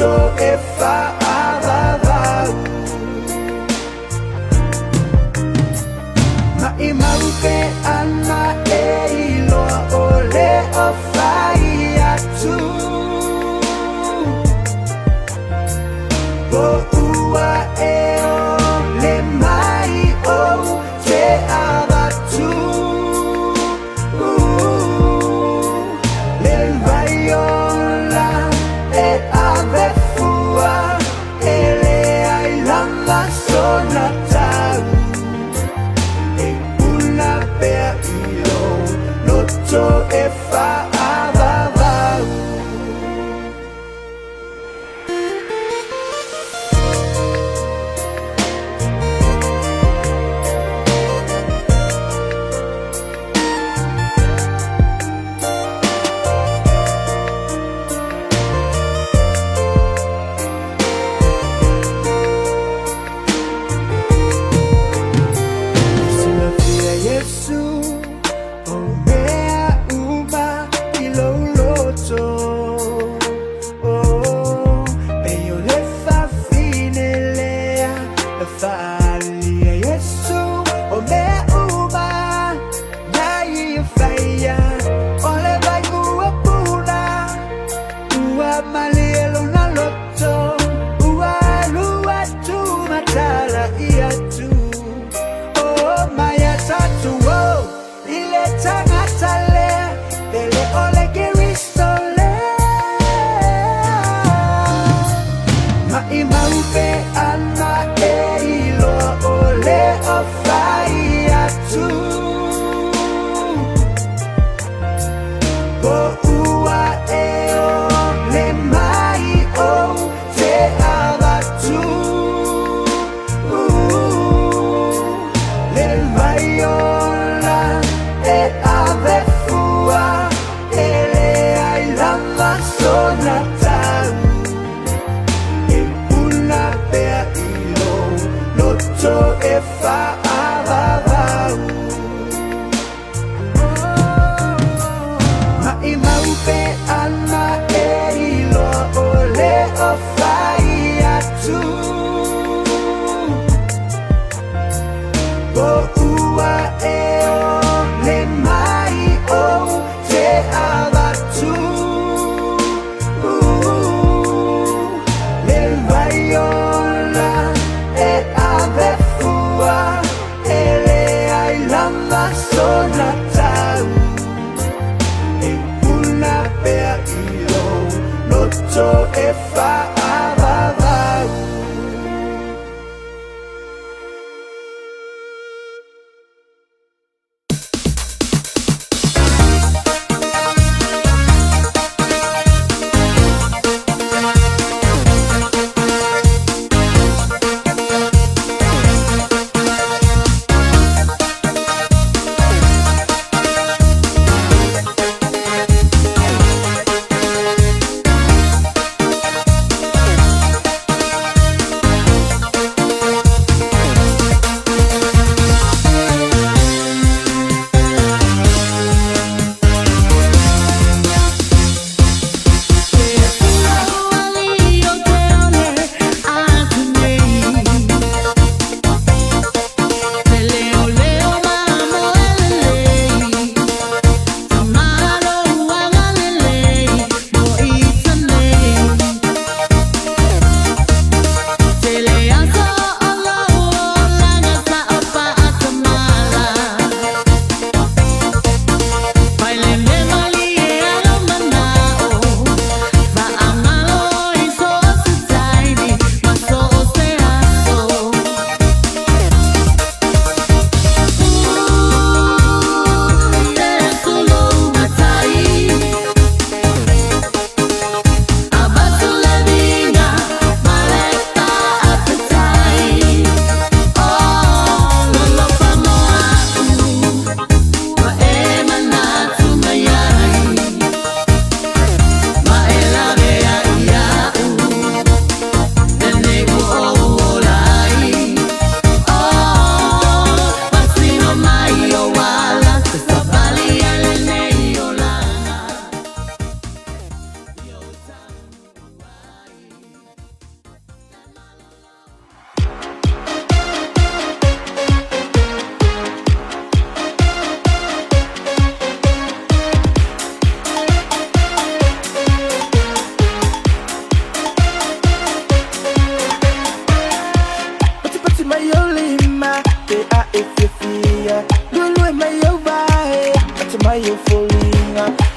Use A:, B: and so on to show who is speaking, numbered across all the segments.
A: loto e faavavau. Maʻimau pe ana e iloa ʻole o fai atu. Po ua e ole mai ou te avatu. Le vaiola e ave fua e leai lava sona tau. E puna pea i lou loto e faavavau. Silafia Iesu o mea uma i lou loto. Oh, pei o le fafine lea na faaalia Iesu o mea uma na ia faia o le vai ua puna ua malie lona loto ua alu atu ma tala i atu. Oh, mai tatu oh, i le tagata lea pele o le Keriso lea. Maʻimau pe ana e iloa ʻole o fai atu. Po ua e ole mai ou te avatu. Le vaiola e ave fua e leai lava sona tau. E puna pea i lou loto e faavavau. Maʻimau pe ana e iloa ʻole o fai atu. Po ua e ole mai ou te avatu. Le vaiola e ave fua e leai lava sona tau. E puna pea i lou loto e faavavau.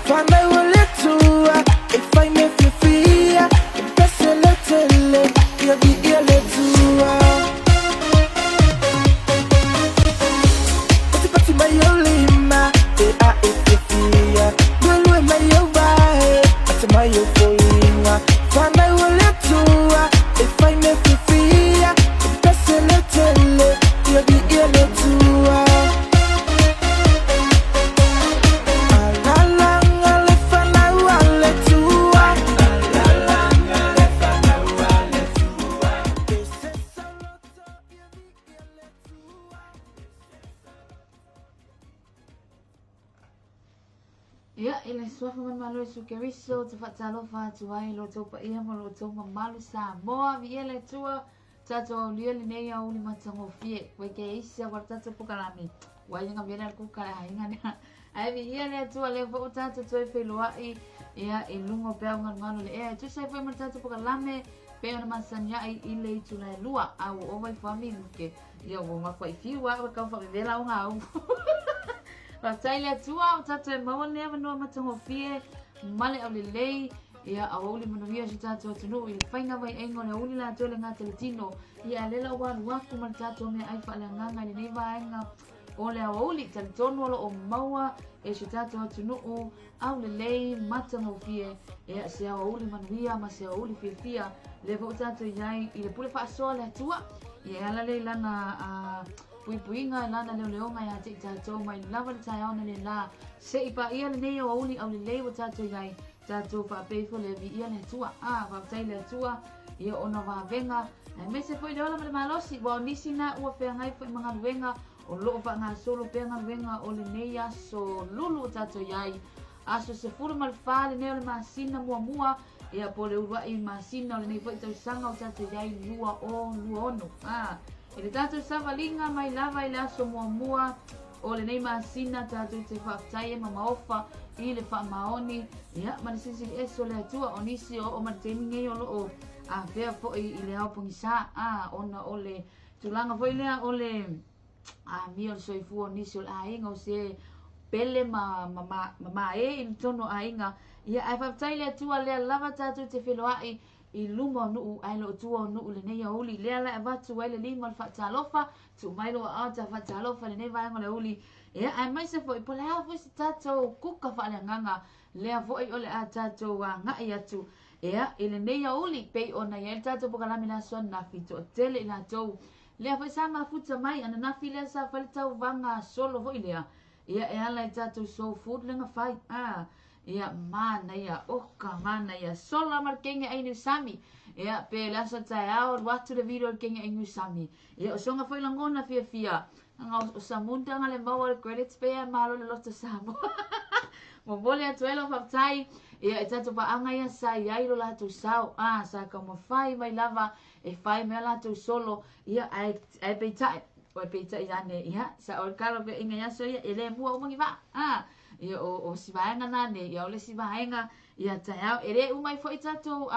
A: Whanau o le Atua, e whai me whiwhia, e pese le tele, ia vi ia le Atua. Patipati mai o lima, e a e whiwhia, luelue mai o vae, ata mai o folinga. Whanau o le Atua, e whai me whiwhia, e pese le tele, ia vi ia le Atua. Alalanga le whanau a le Atua. Alalanga le whanau a le Atua. E se sauloto, ia vi ia le Atua.
B: Ia, i le suafa ma le Malo Iesu Keriso, ou te faatalofa atu ai i lo outou paia ma lo outou mamalu Samoa, viia le Atua, tatou aulia lenei aoauli matagofie, ua ke isi ua le tatou pokalame, ua ia ngavele al kuka le aiga lea. Ae viia le Atua lea foi ua tatou toe feiloai, ia, i luga o peau galugalu o le ea e tusa ai foi ma le tatou pokalame, pei ona masani ai i le itula e lua, a ua ova ifo a minuke. Ia ua makuai fiu a ua tau faavevela o ngā upu. Faafetai le Atua o tatou e maua lenei avanoa matagofie ma le aulelei ia aoauli manuia si tatou atunuu i le faiga vaiaiga o le aouli latou le gata le tino ia a lela ua alu aku ma le tatou meaai faaleagaga i lenei vaega o le aoauli talitonu o lo o maua e si tatou atunuu aulelei matagofie ia se aoauli manuia ma se aoauli fiafia lea foi ua tatou i ai i le pule faasoa le Atua ia e ala lea i lana puipuiga i lana leoleoga ia te i tatou mai lava le taeao na le la se i paia lenei aoauli aulelei ua tatou i ai tatou faapea ifo le viia le Atua a faafetai le Atua ia ona vavega aemaise foi le ola ma le malosi ua o nisi na ua feagai foi ma galuega O lo o faagasolo pea galuega o lenei aso lulu o tatou i ai. Aso 14 lenei o le masina muamua, ia po o le uluai masina o lenei foi tausaga o tatou i ai 2026. A, i le tatou savaliga mai lava i le aso muamua o lenei masina tatou te faafetai e mamaofa i le faamaoni ia ma le silisili ese o le Atua o nisi o oo mai le taimi nei o lo o afea foi i le ao pogisa a ona o le Tulaga foi lea o le amio o le soifua o nisi o le aiga o se pele ma, ma, ma, ma mae i totonu o aiga. Ia, ae faafetai le Atua lea lava tatou te feloai i luma o nuu ae le o tua o nuu lenei aoauli. Lea la e avatu ai le lima o le faatalofa, tuu mai lou aao ta faatalofa i lenei vaega o le aoauli. Ia, aemaise foi po o le a foi se tatou kuka faaleagaga lea foi o le a tatou agai atu Ea, i lenei aoauli, pei ona i ai le tatou pokalame i le aso ananafi, toatele i latou. Lea foi sa mafuta mai, ananafi lea sa fai le tauvaga solo foi lea, ia e ala i tatou soul food lea na fai. A, ia, manaia, oka, manaia, sola ma le kenge ai niusami. Ia, pe le aso taeao, alu atu le video le kenge ai niusami. Ia, o soga foi lagona fiafia, Nga o Samunda nga le maua le credits pe ia malo le loto Samoa. Momoli atu ai lau faafetai ia i tatou paaga ia sa i ai lo latou sao a sa taumafai mai lava e fai mai a latou solo ia ae ae peitai oi peitai ane ia sa o le kala pe inga ia so ia e le mua uma ni vaa a ia o o si vaega na ne ia o le si vaega ia taeao e le uma ai foi tatou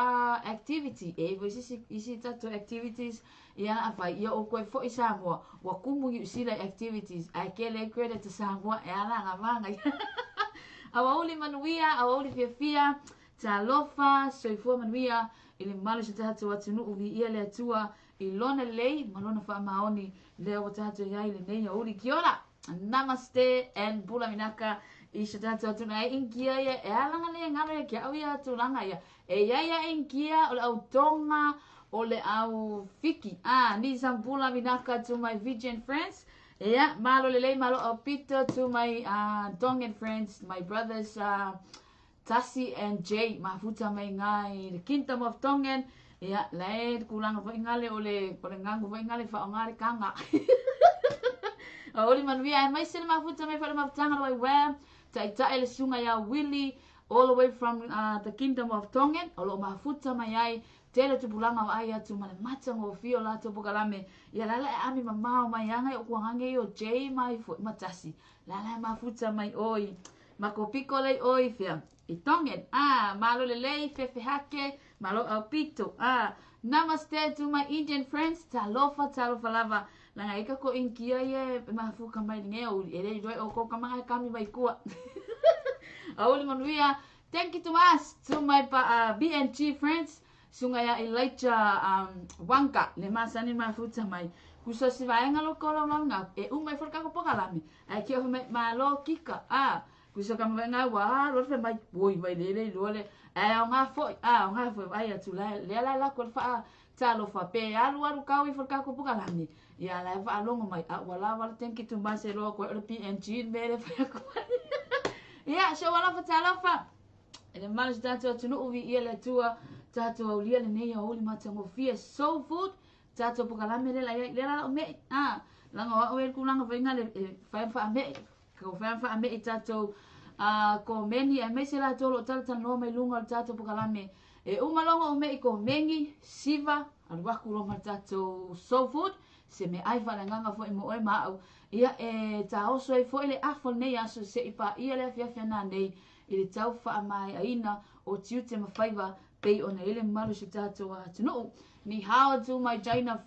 B: activity e i foi sisi isi tatou activities Ia a fai ia o koe foi Samoa ua kumu Niu Sila i activities ae kele ai credit a Samoa e ala nga manga ia. Aoauli manuia, aoauli fiafia, talofa, soifua manuia i le malu si tatou atunuu viia le Atua i lona lelei ma lona faamaoni lea ua tatou i ai lenei aoauli. Kia ora! Namaste and bula minaka i si tatou atunuu ae India ia e ala nga le ngalo ia ki au ia tulaga ia e iai a India o le au Tonga o le au Fiki ah ni some bula minaka to my Fijian friends yeah malo lelei malo au pito to my Tongan friends my brothers Tasi and Jay mafuta mai ngā i the Kingdom of Tongan ia lae tulaga foi ngale o le o le gangu foi ngale whaonga le kanga Aoauli manuia aemaise le mafuta mai foi le mafutaga le waiwea taitai le susuga ia Willie all the way from the Kingdom of Tongan o lo o mafuta mai ai tele tupulaga o ai atu ma le matagofie o latou pokalame ia la la e ami mamao mai aga i o kuagange i o Jay mai foi ma Tasi la la e mafuta mai oi Ma ko piko lei oi fea i Tongan. Ah, malo lelei, fefehake, malo au pito. Ah, namaste to my Indian friends, talofa, talofa lava. Langa ika ko inkia ia e mafuka mai lenei aoauli, e le iloa e oukou ka manga e kami mai kua. Aoauli manuia. Thank you to us, to my BNG friends, suga ia Elijah Wanga, le masani mafuta mai. Kusa si vaega lo ko laulauga, e uma ai foi le kako pokalame, ae ke ofe mai, malo kika, a, kusa ka mawainga ua, lo fe mai, oi vai le le lua le, ae aoga foi, a, aoga foi vai atu la, lea la lako le faa, talofa pe alu alu kau ifo le kako pokalame, ia la e faalogo mai, a ua lava le thank you to mas e loa koe o le PNG le mea le fai aku ai. Ia, so alofa talofa, e le mamalu o si tatou atunuu viia le Atua, tatou aulia lenei aoauli matagofie, soul food, tatou pokalame lea la iai, lea la lau me'i, a, laga o au e le tulaga foi le e fai ma faame'i, ko fai ma faame'i tatou komeni, aemaise latou o lo o talatalanoa mai luga o le tatou pokalame, e uma loga ou me'i komeni, siva, alu aku loa ma le tatou soul food, se meaai faaleagaga foi mo oe ma au, ia e taoso ai foi le afa o lenei aso se'i paia le afiafi ana nei i le tau faamaeaina o tiute ma faiva pei ona i ai le mamalu o si o tatou atunuu. Ni hao to my China,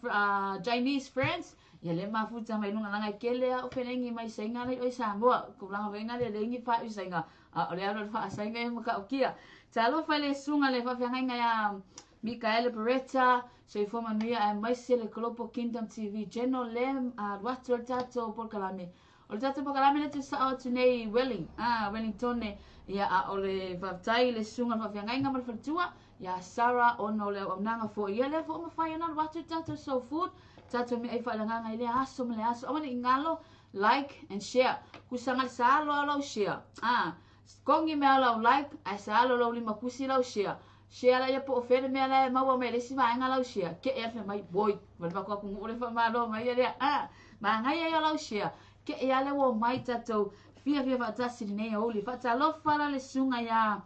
B: Chinese friends, ia le mafuta mai luga laga e kele a o felengi mai sainga lai oi Samoa, ko langa venga le lengi fa i sainga, a o le alo le faasainga e matautia. Talofa i le susuga le faafeagaiga ia Mikaele Beretta, soifua manuia aemaise le Global Kingdom TV Channel le alu atu o le tatou polokalame. O le tatou polokalame lea tusao atu nei i Welling, Wellingtone, ia a o le faafetai i le susuga le faafeagaiga ma le faletua ia Sarah ona o le auaunaga foi ia lea foi ua mafai ona alu atu le tatou soul food, tatou meaai faaleagaga i lea aso ma le aso. Aua ne i galo, like and share. Kusaga le sa alo a lau share. Kogi mea lau like ae sa alo lou lima kusi lau share. Share laia po o fea le mea la e maua mai le isi vaega lau share. Ke e afe mai boy. Ma le mako aku nuu le faamalo mai ia lea. Magaia ia lau share. Ke e ale ua omai tatou fiafia faatasi i lenei aoauli. Faatalofa la le susuga ia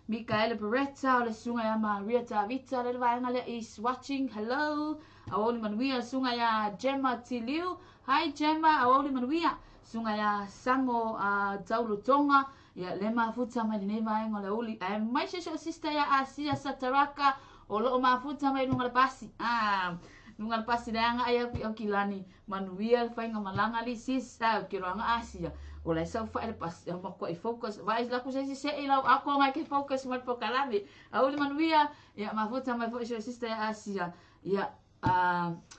B: Mikaele Beretta, o le susuga ia Maria Tavita, le vaega lea is watching. Hello. Aoauli manuia le susuga ia Gemma Tiliu. Hi Gemma, aoauli manuia. Susuga ia Sango Taulotoga, ia le mafuta mai lenei vaega o le aoauli. Aemaise si ou sister ia Asia Sataraka, o loo mafuta mai luga le pasi. Luga le pasi le aga ai aku i Aukilani. Manuia le faiga malaga li sis, ou te iloaga Asia. O la e saofai le pasi, au matuai focus. Vaai la ku se isi se'i lau ako ngai ke focus ma le pokalame. Aoauli manuia, ia mafuta mai foi si ou sister ia Asia. Ia,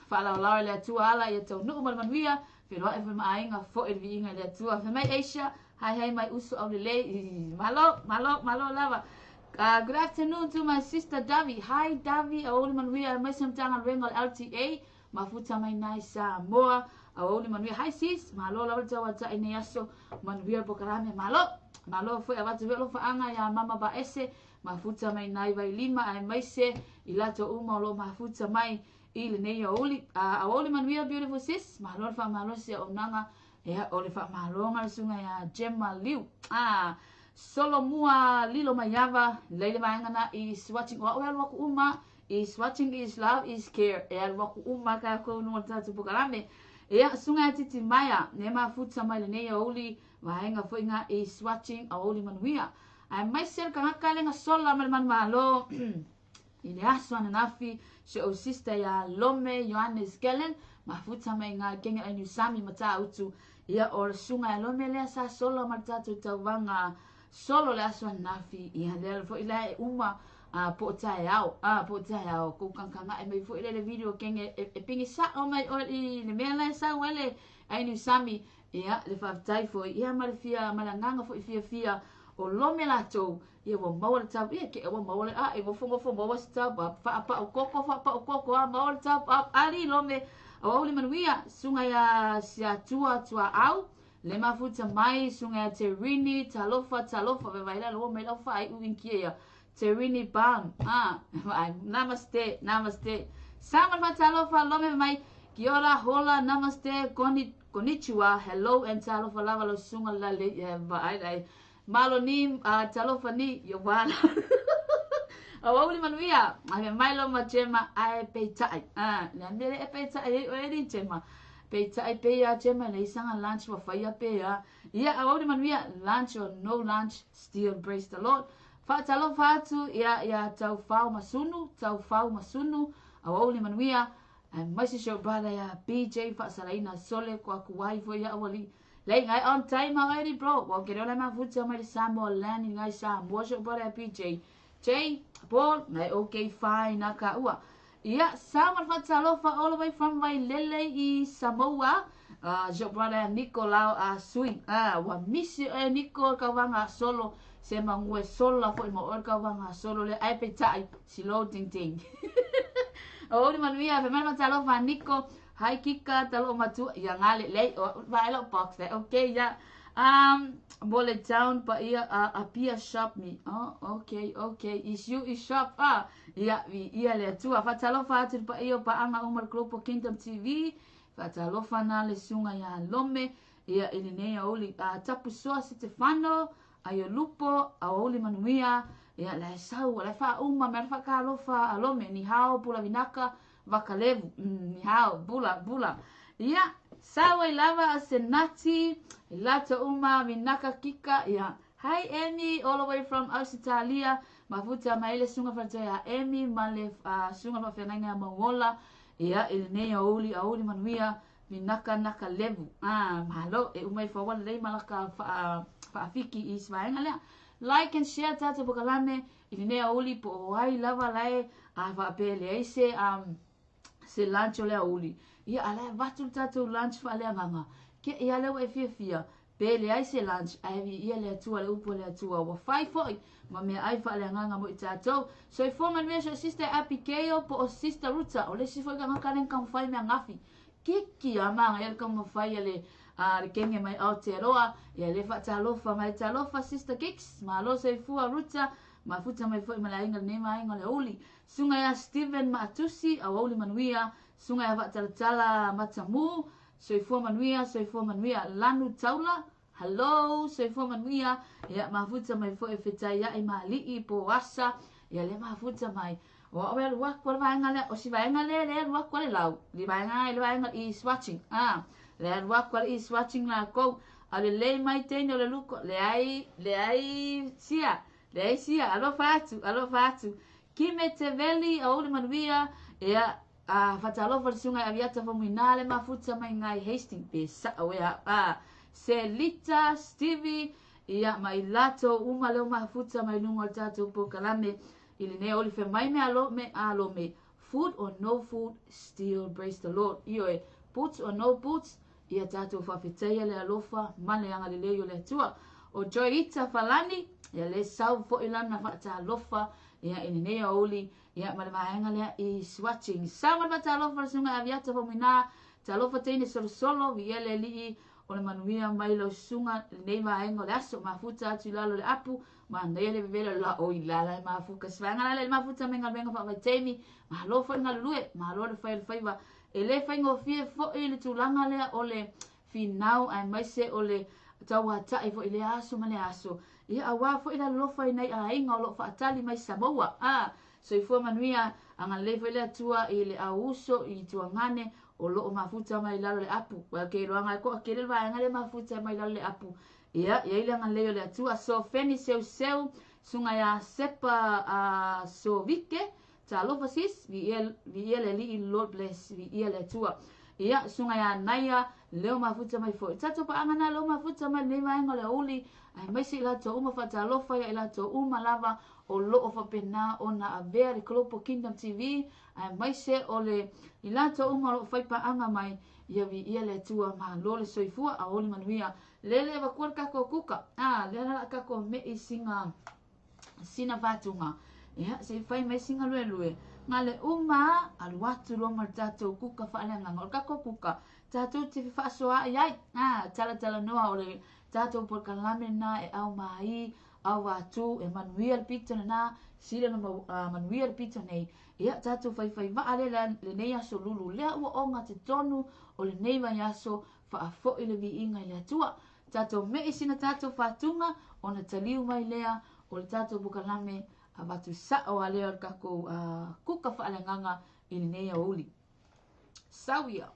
B: faalaolao e le Atua ala ia taunuu ma le manuia, feloai foi ma aiga foi le viiga i le Atua. Fai mai Asia, hai hai mai uso aulelei, malo, malo, malo lava. Good afternoon to my sister Davi. Hi Davi, aoauli manuia aemaise le Matagaluega o le LTA, mafuta mai nai Samoa, aoauli manuia. Hi sis, malo lava le tauatai nei aso, manuia le pokalame, malo. Malo foi avatu foi alofaaga ia Mama Baese, mafuta mai nai Vailima aemaise i latou uma o loo mafuta mai i lenei aoauli. Aoauli manuia beautiful sis, malo le faamalosi auaunaga, ia o le faamaloga le susuga ia Gemma Liu. Solomua lilo mai ava, lei le vaega na is watching, o au e alu aku uma, is watching is love is care, e alu aku uma tatou luga o le tatou pokalame. Ia, susuga ia Titi Maia, ne mafuta mai lenei aoauli, vaega foi nga is watching, aoauli manuia. Aemaise le tagata le gasola ma le manumalo i le aso ananafi, si ou sister ia Lome Ioannes Gellen, mafuta mai ngā kenge ai Niusami ma Tāutu. Ia o le susuga ia Lome lea sa sola ma le tatou tauvaga solo le aso ananafi, ia lea foi la e uma po o taeao, po o taeao, kou kangakanga mai foi le le video kenge e pingi sa'o mai oe i le mea la e sau ai le ai Niusami. Ia le faafetai foi ia ma le fia ma le agaga foi fiafia o Lome latou, ia ua maua le tau, ia ke ua maua le a e gofo maua se tau pa faapau koko faapau koko a maua le tau pa ali Lome aoauli manuia susuga ia Siatua Tuaau le mafuta mai susuga ia Terini talofa talofa vaivai la loa mai lau faaiu inkia ia Terini Bam namaste namaste sama le faatalofa Lome mai kia ora hola namaste koni konnichiwa hello and talofa lava lau susuga la le vaai lai malo ni talofa ni ia wala aoauli manuia ai mai lo ma Gemma ae peitai le mea le e peitai ai oe ni Gemma peitai pe ia Gemma le isanga lunch wa faia pe ia ia aoauli manuia lunch or no lunch still praise the Lord. Faatalofa atu ia ia Taufao Masunu, Taufao Masunu, aoauli manuia aemaise si ou brother ia BJ faasalaina sole ko aku ai foi ia aualii. Lei ngai on time already bro. Wa ke le mafuta mai le Samoa land ngai Samoa so brother PJ. J Paul ngai okay fine na ka ua. Ia sa ma fatalofa all the way from Vailele i Samoa. So brother Nico Lau a sui. Wa misi e Nico ka wanga solo se mangue solo la foi mo ka wanga solo le ai pe tai silo ting ting. O ni manuia fe mai fatalofa Nico. Hi Kika talo matu ia ngale lei o va elo box le okay ya. Bole town pa ia a pia shop mi. Oh okay okay is you is shop ah ia vi ia le atua fatalofa atu pa ia pa anga uma Global Kingdom TV. Fatalofa na le sunga ia lome ia ili nei auli a tapu soa se te whano ai o lupo a auli manuia ia le sau le fa uma me fa kalofa a lome ni hao pula vinaka vakalevu ni hao bula bula ia sau ai lava a senati lata uma vinaka kika ia hi Amy all the way from Australia mafuta maele sunga fa ya Amy male sunga fa fenanga mangola ia ili nei auli auli manuia vinaka naka levu malo e umai fa wala lei malaka fa fa fiki i svaenga lea like and share tata bokalame ili nei auli po ai lava lae a fa pele ai se se lunch o le auli ia ala vatu tata lunch fa le nganga ke ia le e fia fia pele ai se lunch ai vi ia le atua le upo le atua wa fai foi ma me ai fa le nganga mo i tatou so i fo man so sister Abigail po o sister Ruta o le si foi ka kalen ka fai me ngafi kiki a manga ia ka mo fai le a le kenge mai Aotearoa ia le fa talofa mai talofa sister Kicks ma lo se fua Ruta ma futa mai foi malainga ne mai ngale uli sunga ya Steven Matusi a uli manuia sunga ya va matamu soifua manuia lanu taula hello soifua manuia ia mafuta mai foi fetai ia i mali'i po asa ia le mafuta mai o au e lua kwa vaenga le o si vaenga le le lua kwa le lau li vaenga le vaenga i swatching le lua kwa i swatching la ko a le le mai tene o le luko le ai sia le ai sia alo fatu kime te veli o le manuia ia a fatalofa le sunga aviata fa muina le mafuta mai ngai Hastings pe sa o ia Selita Stevie ia mai lato uma le mafuta mai lunga tato po kalame ili ne oli fe mai me alo me alo me food or no food still praise the Lord io e boots or no boots ia tato fa fetai le alofa male anga le leo le tua o Joyita Falani ia le sau fo ilana fa talofa ia ili ne oli ia ma le vaenga lea i swatching sa ma talofa sunga aviata fa muina talofa teine solo solo vi ele li o le manuia mai lo sunga nei vaenga le aso mafuta atu lalo le apu ma nei le vela la o ilala mafuka svanga le mafuta menga menga fa vaitemi ma lo fo nga lue ma lo le fai faiva e le fai ngofie fo i le tulanga lea o le finau ai mai se o le taua tai fo i le aso ma le aso ia awa fo i la lo fai nei ai nga lo fa tali mai Samoa soifua manuia anga le fo le atua i le auso i tuangane o lo mafuta mai lalo le apu wa ke loanga ko ke le vaenga le mafuta mai lalo le apu ia ia ile anga le le atua so feni seu seu sunga ya sepa a so vike talofa sis vi ele li Lord bless vi ia le atua ia sunga ya naia leo mafuta mai fo tato pa anga na leo mafuta mai le vaenga le uli ai mai se la to uma fa talofa ia la to uma lava o lo o fapena ona avea le Global Kingdom TV ai mai se o le ilato uma lo fai pa anga mai ia vi ia le atua ma lo le soifua a oli manuia lele va kuar ka ko kuka le la ka ko me i singa sina fatunga ia se fai mai singa lue lue ngale uma alu atu lo ma tato kuka fa le nganga ka ko kuka tato te fa soa ai tala tala noa o le tato por kalame na e au mai au atu e manuia le pito na sila na manuia le pito nei ia tato fai fai va ale le nei aso lulu lea ua onga te tonu o le nei vai aso fa afo i le viinga i le atua tato me sina tato fatunga ona taliu mai lea o le tato bukalame a vatu sao ale o le kako kuka whaalenganga i le nei auli. Sauia.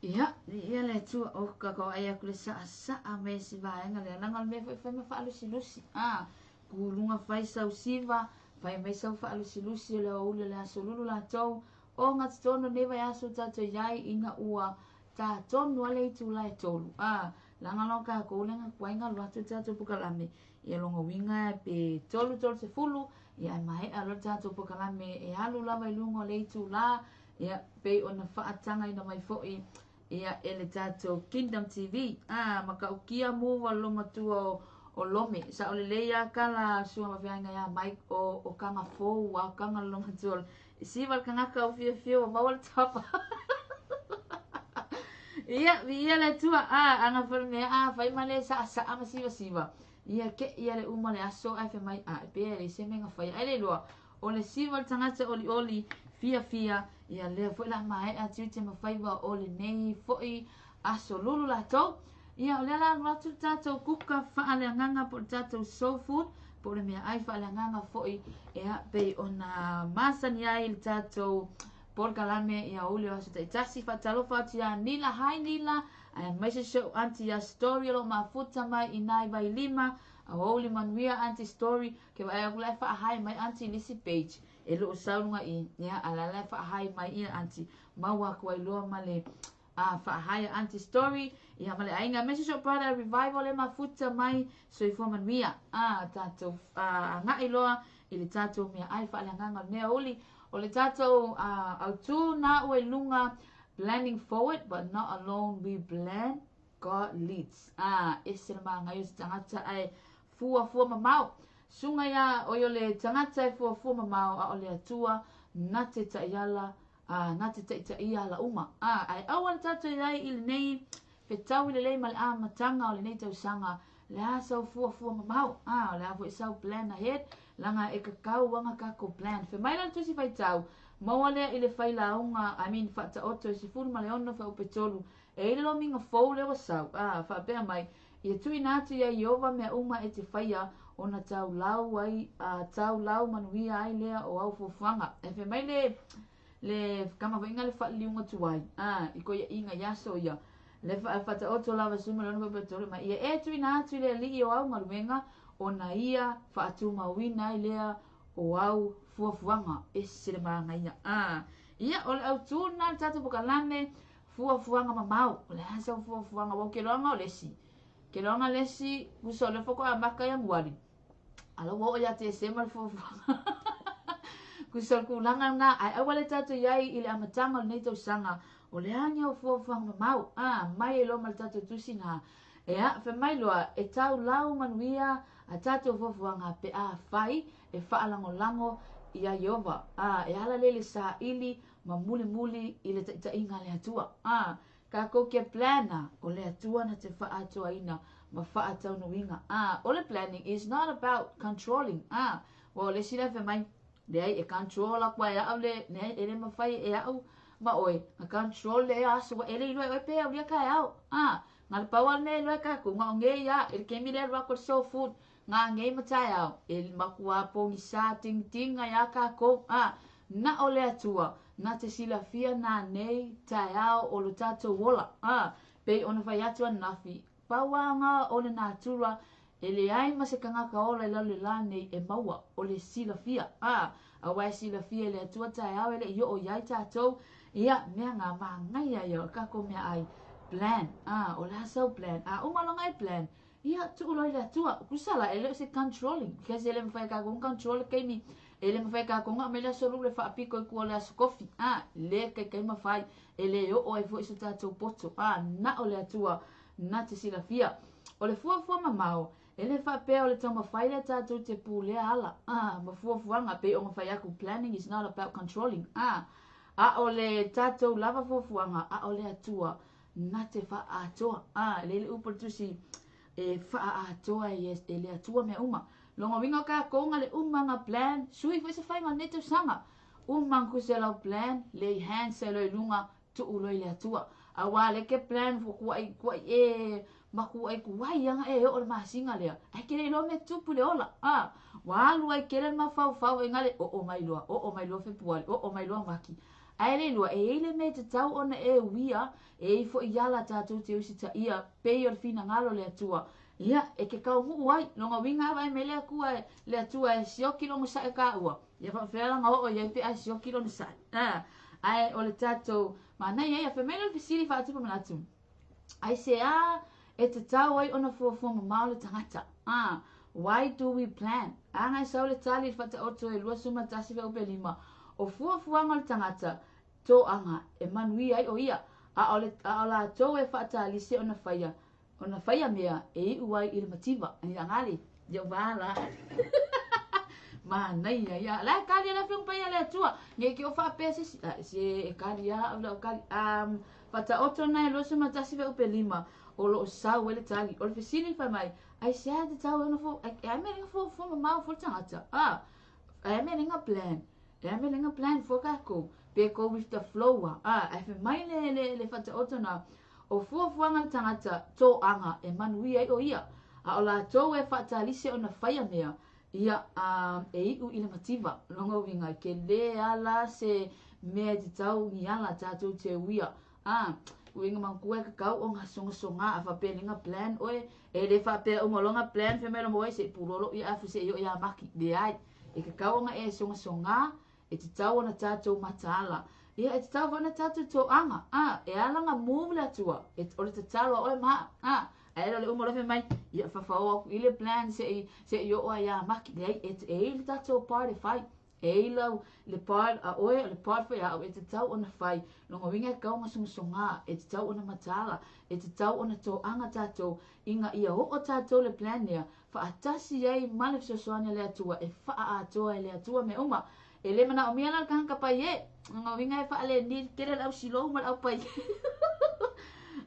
B: Ia, viia le Atua, o kākou ʻai aku le saʻasaʻa me si vaega lea, leaga o le mea foi e fai ma faalusilusi. A, kuluga fai sau siva, fai mai sau faalusilusi o le aoauli o le aso lulu latou, o gatotonu lenei vaiaso tatou iai ina ua tā tonu a le itula e 3. A, leaga la o kākou lea na tuai na alu atu le tatou polokalame, ia lona uiga pe 3:30, ia ae maea loa le tatou polokalame e alu lava i luga o le itula, ia pei ona faatagaina mai foi ia e le tatou Kingdom TV. A, matautia muva le matua o Lome. Sao lelei a kala suaga mafeaga ia Mike o kaga fou a kaga le matua. Siva le kagaka o fiafia ua maua le tapa. Ia, viia le Atua. A, aga fai mea a fai ma le saʻasaʻa ma sivasiva. Ia ke ia le uma le aso ae fai mai a e pea e le se mea na fai. Ai le iloa o le siva le tagata olioli fiafia ia lea foi la maeʻa tiute ma faiva o lenei foi aso lulu latou. Ia o lea la alu atu le tatou kuka faaleagaga po o le tatou soul food po o le meaai faaleagaga foi ia pei ona masani ai le tatou polokalame ia uli o aso taitasi. Faatalofa atu ia Nila, hi Nila, aemaise si ou aunty ia Story o lo o mafuta mai i nai Vailima. Aoauli manuia aunty Story, ke vaai aku la e faahai mai aunty i lisi page e loo sau luga i ia a la e faahai mai ia aunty maua aku ai loa ma le faahai a aunty Story ia ma le aiga. Aemaise si ou brother Revival e mafuta mai, soifua manuia. A tatou agai loa i le tatou meaai faaleagaga o lenei aoauli. O le tatou autū na ua i luga, planning forward but not alone, we plan, God leads. A, ese le magaia o se tagata ae fuafua mamao. Suga ia oi o le tagata e fuafua mamao a o le Atua na te ta'iala a na te taʻitaʻia ala uma. A, ae aua le tatou iai i lenei fetaui lelei ma le amataga o lenei tausaga, le a sau fuafua mamao. A, o le a foi sau plan ahead, laga e kakau aga kākou plan. Fai mai la le tusi faitau, maua lea i le failauga, I mean faataoto e 16 fuaiupu e 3, e i le lomiga fou lea ua sau. A, faapea mai, ia tuuina atu ia Ieova mea uma e te faia, ona taulau ai, a taulau manuia ai lea o au fuafuaga. E fai mai le kamafaiga le faaliliuga tuai, a, i koiaʻiga i aso ia. Le faataoto lava 16 fuaiupu e 3 mai, ia e tuuina atu i le Alii o au galuega, ona ia faatumauina ai lea o au fuafuaga. Ese le magaia. A, ia, o le autū lena le tatou polokalame, fuafuaga mamao. O le a sau fuafuaga, ua ke loaga o le isi. Ke loaga le isi, uso o le foko a maka Ianuari. Ala ua oo ia Tesema le fuafuaga. Kusa o le kulaga lena, ae aua le tatou iai i le amataga o lenei tausaga. O le a ni au fuafuaga mamao. A, mai e loa ma le tatou tusi na. Ea, fai mai loa, e taulau manuia a tatou fuafuaga pe a fai e faalagolago ia Ieova. A, e ala lea i le saʻili ma mulimuli i le taʻitaʻiga a le Atua. A, kākou ke plana o le Atua na te faaatoaina ma faataunuuina. A, o le planning is not about controlling. A, ua o le isi lea fai mai, leai e control aku ai au le, leai e le mafai e au ma oe, na control le aso ua ele iloa e oe pe aulia taeao. A, na le pau a le mea iloa e kākou, na o nei a, e le kemi lea alu aku le soul food, ngā ngei ma taeao, e makua pogisa tingitinga iā kākou. A, na o le Atua, na te silafia nā nei taeao o lo tātou ola. A, pei ona fai atu ananafi, pauaga o le natura e leai ma se kagaka ola i lalo i le lā nei e maua o le silafia. A, auā e silafia e le Atua taeao e leʻi oo iai tatou. Ia, mea ngā magaia ia o le kākou meaai plan. A, o le a sau plan. A uma loga e plan, ia, tuu loa i le Atua. Kusa la, e le o se controlling, because e le mafai e kākou ona control le taimi, e le mafai e kākou ona aumai le aso lulu e faapiko i tua o le aso kofi. A, le kaikai mafai, e le oo ai foi so tatou poto. A, na o le Atua na te silafia. O le fuafua mamao, e le faapea o le taumafai lea tatou te pulea ala, a, ma fuafuaga, pei ona fai aku, planning is not about controlling. A, a o le tatou lava fuafuaga, a o le Atua na te faaatoa. A, e lei le upu o le tusi e faaatoa e le Atua mea uma. Lona uiga o kākou na le uma na plan, sui foi se faiga o lenei tausaga. Uma na kusi lau plan, lay hands sa loa i luga, tuu loa i le Atua. Auā le ke plan ua kuaʻi kuaʻi e makuaʻi kuai aga e oo le masina lea. Ae ke le iloa mea tupu i le ola. A, ua alu ai kele le mafaufau e gale oo mai loa, oo mai loa Fepuari, oo mai loa Maki. Ae le iloa, e i ai le mea e tatau ona e uia, e i ai foi ala tatou te usitaia pei o le finagalo o le Atua. Ia, e ke kaunuu ai, lona uiga a vaai mai le Atua, le Atua e sioki le onosai taua, ia faapefea la ona oo i ai pe a sioki le onosai. Ae o le tatou manaia ia, fai mai lea o le fesili faatupu manatu, aisea e tatau ai ona fuafua mamao le tagata? Why do we plan? A na e sau le tali i le faataoto e 21.5, o fuafuaga o le tagata, toaga e manuia ai o ia, a o, le, a o latou e faatalise ona faia, ona faia mea e iu ai i le mativa. Ia gali, ia vala. Manaia ia. La e kali le afioga paia le Atua. Nei ke o faapea se isi. Se e kali a au lau kali. Faataoto na e 21.5 o loo sau ai le tali. O le fesili fai mai, aisea e tatau ai ona fua, e a mea lenga fuafua mamao fua le tagata. Ah, e a mea lenga plan. E a mea lenga plan fua kākou. Pe go with the flow a. Ah, ae fai mai le, le, le faataoto na, o fuafuaga le tagata toaga e manuia ai o ia. A o latou e faatalise ona faia mea, ia, a, e iu i le mativa. Lona uiga, ke lē ala se mea e tatau ni ala tatou te uia. A, uiga manatua e tatau ona sogasoga a faapea lenga plan oe, e le faapea uma loa ona plan fai mai loa mo oe seʻi pulou lou ia afu seʻi oo ia maki. Leai, e tatau ona e sogasoga, e tatau ona tatou mataala. Ia, e tatau foi ona tatou toaga. A, e ala ona move le Atua, e, o le tatalo a oe ma a'u. A, ae le o le uma loa fai mai, ia fafaoa atu i le plan seʻi, seʻi oo ai ia maki. Leai, e, e i le tatou part e fai. E i lau, le part a oe, o le part foi a a'u e tatau ona fai. Lona uiga e tatau ona sogasoga, e tatau ona mataala, e tatau ona toaga tatou, ina ia oo tatou le plan lea, faatasi ai ma le fesoasoani a le Atua e faaatoa e le Atua mea uma. E le manaomia la le tagata pai e. Lona uiga e faaleni tele le au silou ma le au pai.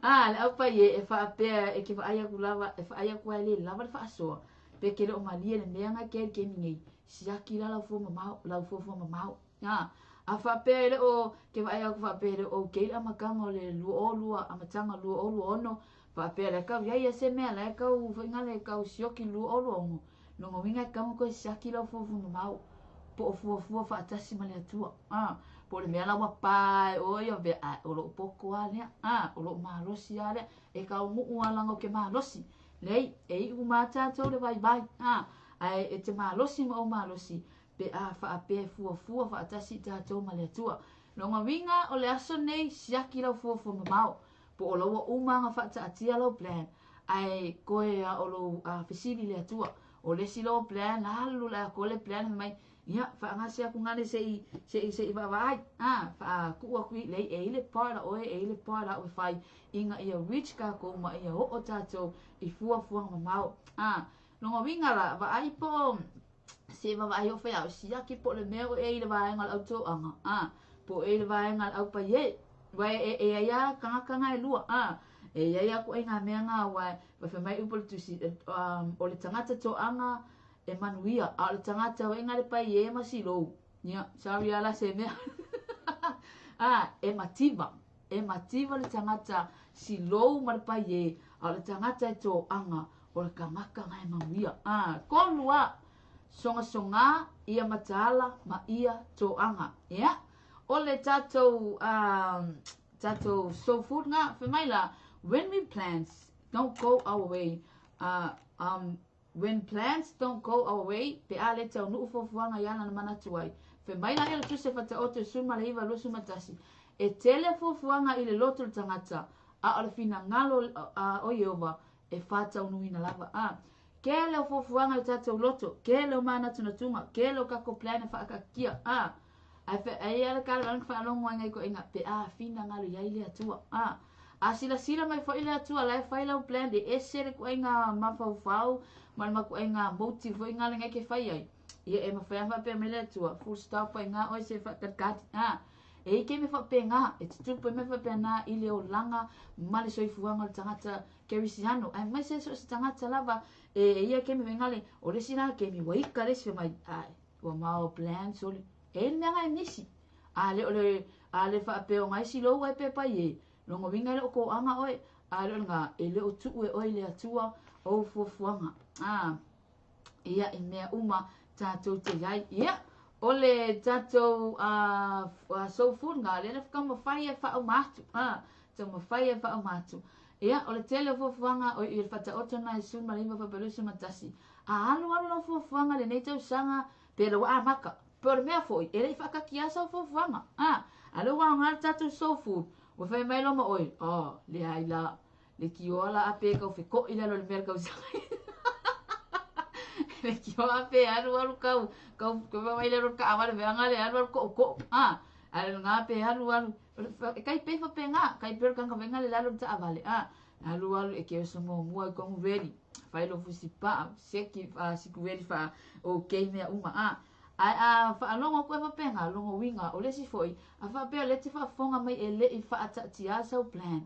B: A, le au pai e, e faapea e ke vaai atu lava, e vaai atu ai le lava le faasoa, pe ke le o malie le mea na ke ai le kemi nei, siaki la lau fua mamao, lau fuafua mamao. A, a faapea e le o, ke vaai atu faapea e le o okay le amataga o le 22, amataga 2026, faapea la e kau iai ia se mea la e kau foi ngale kau sioki 2026, lona uiga e tatau ona toe siaki lau fuafua mamao, po o fuafua faatasi ma le Atua. A, po o le mea la ua pa e oe ia faapea, ae o lou poto lava lea, a, o lou malosi lava lea, e taunuu lava leaga ou te malosi. Leai, e iu uma lava tatou le vaivai, a, ae e te malosi ma ou malosi, pe a faapea e fuafua faatasi i tatou ma le Atua. Lona uiga o le aso nei, siaki lau fuafua mamao, po o la ua uma ona faataatia lau plan, ae toe a o lou fesili i le Atua. O le isi loa plan, alu le atoa le plan fai mai, ia, faagase atu gale seʻi, seʻi, seʻi vaavaai, a, faatuu atu i, leai, e i le part a oe, e i le part a au e fai, ina ia reach tatou ma ia oo tatou i fuafuaga mamao. A, lona uiga la, vaai po o, se vaavaai o fai au, siaki po o le mea o e i le vaega o le au toaga, a, po o e i le vaega o le au paiē. Aua e, e ai lava tagata na e lua, a, e i ai lava ituaiga mea na aua e fai mai upu o le Tusi, o le tagata toaga e manuia, a o le tagata hoʻi le paiē ma silou, ia, sorry lava la se mea, a, e mativa, e mativa le tagata silou ma le paiē, a o le tagata e toaga, o le tagata na e manuia. A, tolu lava, sogasoga, ia mataala ma ia toaga. Ia, o le tatou, tatou soul food na, fai mai la, when we plans don't go our way, when plans don't go our way, pe a le taunuu fuafuaga i ala na manatu ai. Fai mai la ia le Tusi e Faataoto e 19, 21, e tele fuafuaga i le loto o le tagata, a o le finagalo o Ieova e faataunuuina lava. A, kele o fuafuaga i o tatou loto, kele o manatunatuga, kele o kako plan e faakaatia. A, ae fe, ai ala ka le faalogo ai ngai ituaiga pe a finagalo i ai le Atua. A, a silasila mai foi le Atua la e fai lau plan e ese le ituaiga mafaufau ma le matuaiga motive foi ngale ngai ke fai ai. Ia e mafai ona faapea mai le Atua, full stop ai ngā oe se faakalikali. A, e i ke me faapena, e tutupu ai mai faapena i le olaga ma le soifuaga o le tagata kerisiano, aemaise so o se tagata lava e ia kemi faiga o le isi la kemi ua ika le isi fai mai, ae, ua mao plan sole. E i le mea na e misi. A le o le, a le faapea o ngai silou ai pe pai e, lona uiga e le o toaga oe, a le o lena, e le o tuu e oe i le Atua ou fuafuaga. A, ia i mea uma tatou te iai. Ia, O le tatou soul food nga lea na taumafai e faauma atu, taumafai e faauma atu. Ia, o le tele o fuafuaga o i le faataoto na e 19 Fepuari 21. A alu alu lau fuafuaga i lenei tausaga, pe lea ua amata. Pe o le mea foi, e le i faataatia sau fuafuaga. A lea ua aoga le tatou soul food, ua fai mai loa ma oe, oh, leai la, le kioa la a pe kau feko'i lalo le mea le kausaga. Le kioa a pe alu alu kau, kau, kau mai lalo le kaavale veanga le alu alu ko'u ko'u. A le ngā pe alu alu, e kai pe fa pe ngā, kai pe kanga venga le lalo le taavale. Alu alu e ke oso mo mua i kongu ready. Fai lo fusi pa, seki, siku ready fa, o kei mea uma. Ai a whaalongo koe faapena, longo winga, o le isi foi, a faapea le te faafofoga mai e le i faataatia sau plan.